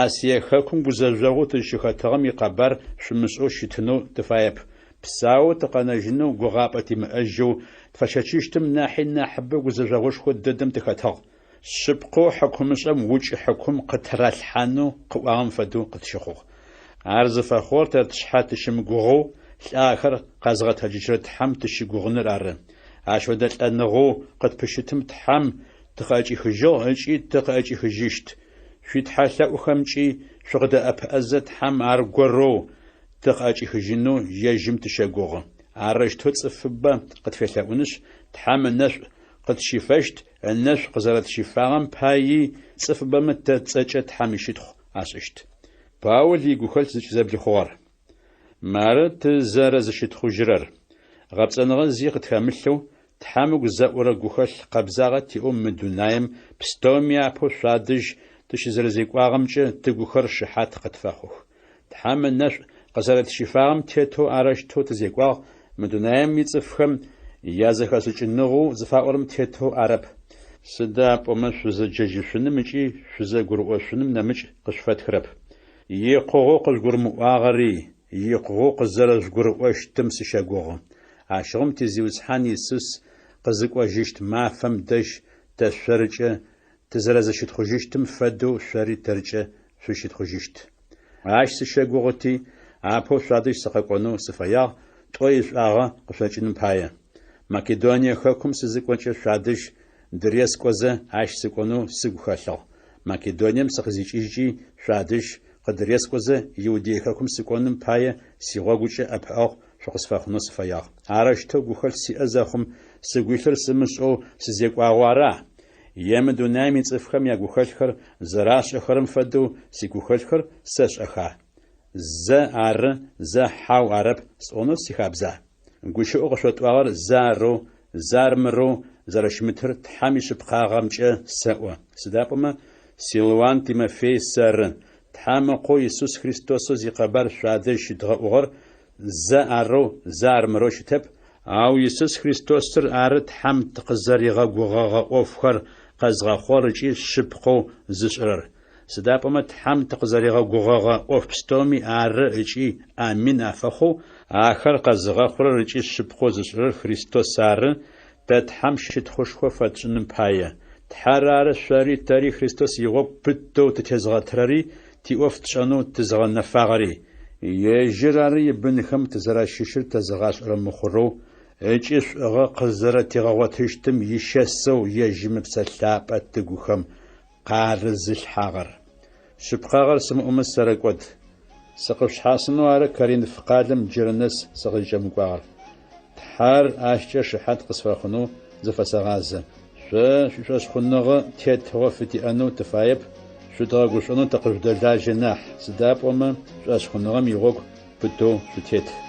Асие хэкум гузэжъогъоу тызщыхэтыгъэм икъэбар шъумышӏэу щытынэу тыфаеп. Псаоу тыкъэнэжьынэу гугъапӏэ тимыӏэжьэу, тфэщэчыщтым нахьи нахьыбэу гузэжъогъушхо дэдэм тыхэтыгъ. Шъыпкъэу хьыкумышӏэм укӏ хьыкум къытыралъхьанэу къыӏуагъэм фэдэу къытщыхъугъ. Ар зыфэхъугъэр тэ тшъхьэ тыщымыгугъэу, лӏагъэхэр къэзыгъэтэджыжьырэ Тхьэм тыщыгугъыныр ары. Ащ фэдэ лӏэныгъэу къытпыщытым Тхьэм тыкъыӏэкӏихыжьыгъ ыкӏи тыкъыӏэкӏихыжьыщт. Шъуитхьэлъэӏухэмкӏи шъукъыдэӏэпыӏэзэ Тхьэм аргорэу тыкъыӏэкӏихыжьынэу ежьым тыщэгугъы. Арэущтэу цӏыфыбэ къытфелъэӏунышъ, Тхьэм ынэшӏу къытщифэщт, ынэшӏу къызэрэтщифагъэм паий цӏыфыбэмэ тэ тцӏэкӏэ Тхьэм ищытхъу ашӏыщт. Паул игухэлъ зыкӏызэблихъугъэр. Мары тызэрэзыщытхъужьырэр. Гъэпцӏэныгъэ зи къытхэмылъэу, Тхьэм ыгу зэӏурэ гухэлъ къэбзагъэ тиӏэу мы дунаем пстэуми апэу шъуадэжь тыщызэрэзекӏуагъэмкӏэ тыгухэр шыхьат къытфэхъух. Тхьэм ынэшӏу къызэрэтщифагъэм тетэу арэущтэу тызекӏуагъ, мы дунаем ицӏыфхэм язэхэшӏыкӏыныгъэу зыфаӏорэм тетэу арэп. Сыда пӏомэ шъузэджэжьышъуным ыкӏи шъузэгурыӏошъуным нэмыкӏ къышъуфэтхырэп. Икъугъэу къыжъугурымыӏуагъэри, икъугъэу къызэрэжъугурыӏощтым сыщэгугъы. Ащыгъум ти Зиусхьан Исус къызыкӏожьыщт мафэм дэжь тэ шъоркӏэ тызэрэзыщытхъужьыщтым фэдэу шъори тэркӏэ шъущытхъужьыщт. Ащ сыщэгугъыти, апэу шъуадэжь сыкъэкӏонэу сыфэягъ, тӏо ишӏуагъэ къышъокӏыным пае. Македоние хэкум сызыкӏокӏэ шъуадэжь дырескӏозэ, ащ сыкӏонэу сыгу хэлъыгъ. Македонием сыкъызикӏыжькӏи, шъуадэжь къыдырескӏозэ, Иудей хэкум сыкӏоным пае сигъогукӏэ ӏэпыӏэгъу шъукъысфэхъунэу сыфэягъ. Арэущтэу гухэлъ сиӏэ зэхъум, сыгу илъыр сымышӏэу сызекӏуагъэу ара? Е мы дунаим ицӏыфхэм ягухэлъхэр зэрашӏэхэрэм фэдэу сигухэлъхэр сэшӏэха? Зэ ары, зэ хьау арэп сӏонэу сихабза? Гущыӏэу къышъотӏуагъэр зэ арэу, зэ армырэу зэрэщымытыр Тхьэм ишъыпкъагъэмкӏэ сэӏо. Сыда пӏомэ Силуан Тимофей сэры, Тхьэм Ыкъоу Исус Христосэу зикъэбар шъуадэжь щыдгъэӏугъэр зэ арэу, зэ армырэу щытэп, ау Исус Христосыр ары Тхьэм тыкъызэригъэгугъэгъэ ӏофхэр къэзгъэхъугъэр ыкӏи шъыпкъэу зышӏырэр. Сыда пӏомэ Тхьэм тыкъызэригъэгугъэгъэ ӏоф пстэуми ары ыкӏи Амин афэхъоу, ахэр къэзыгъэхъурэр ыкӏи шъыпкъэу зышӏырэр Христос ары, тэ Тхьэм щытхъушхо фэтшӏыным пае. Тхьэр ары шъори тэри Христос игъогу пытэу тытезыгъэтырэри, тиӏоф тшӏэнэу тызыгъэнэфагъэри. Ежьыр ары ибынхэм тызэращыщыр тэзыгъашӏэрэ мыхъурэу ыкӏи шӏугъэ къызэрэтигъэгъотыщтым ищэсэу ежьым Ыпсэ Лъапӏэ тыгухэм къарызылъхьагъэр. Шъыпкъагъэр сымыӏомэ сэрэкӏод. Сыкъышъушъхьасынэу ары Коринф къалэм джырэ нэс сыкъызкӏэмыкӏуагъэр. Тхьэр ащкӏэ шыхьат къысфэхъунэу зыфэсэгъазэ. Шъо шъуишӏошъхъуныгъэ тетыгъо фытиӏэнэу тыфаеп, шъудгъэгушӏонэу тыкъыжъудэлажьэ нахь, сыда пӏомэ шӏошъхъуныгъэм игъогу. пытэу шъутет.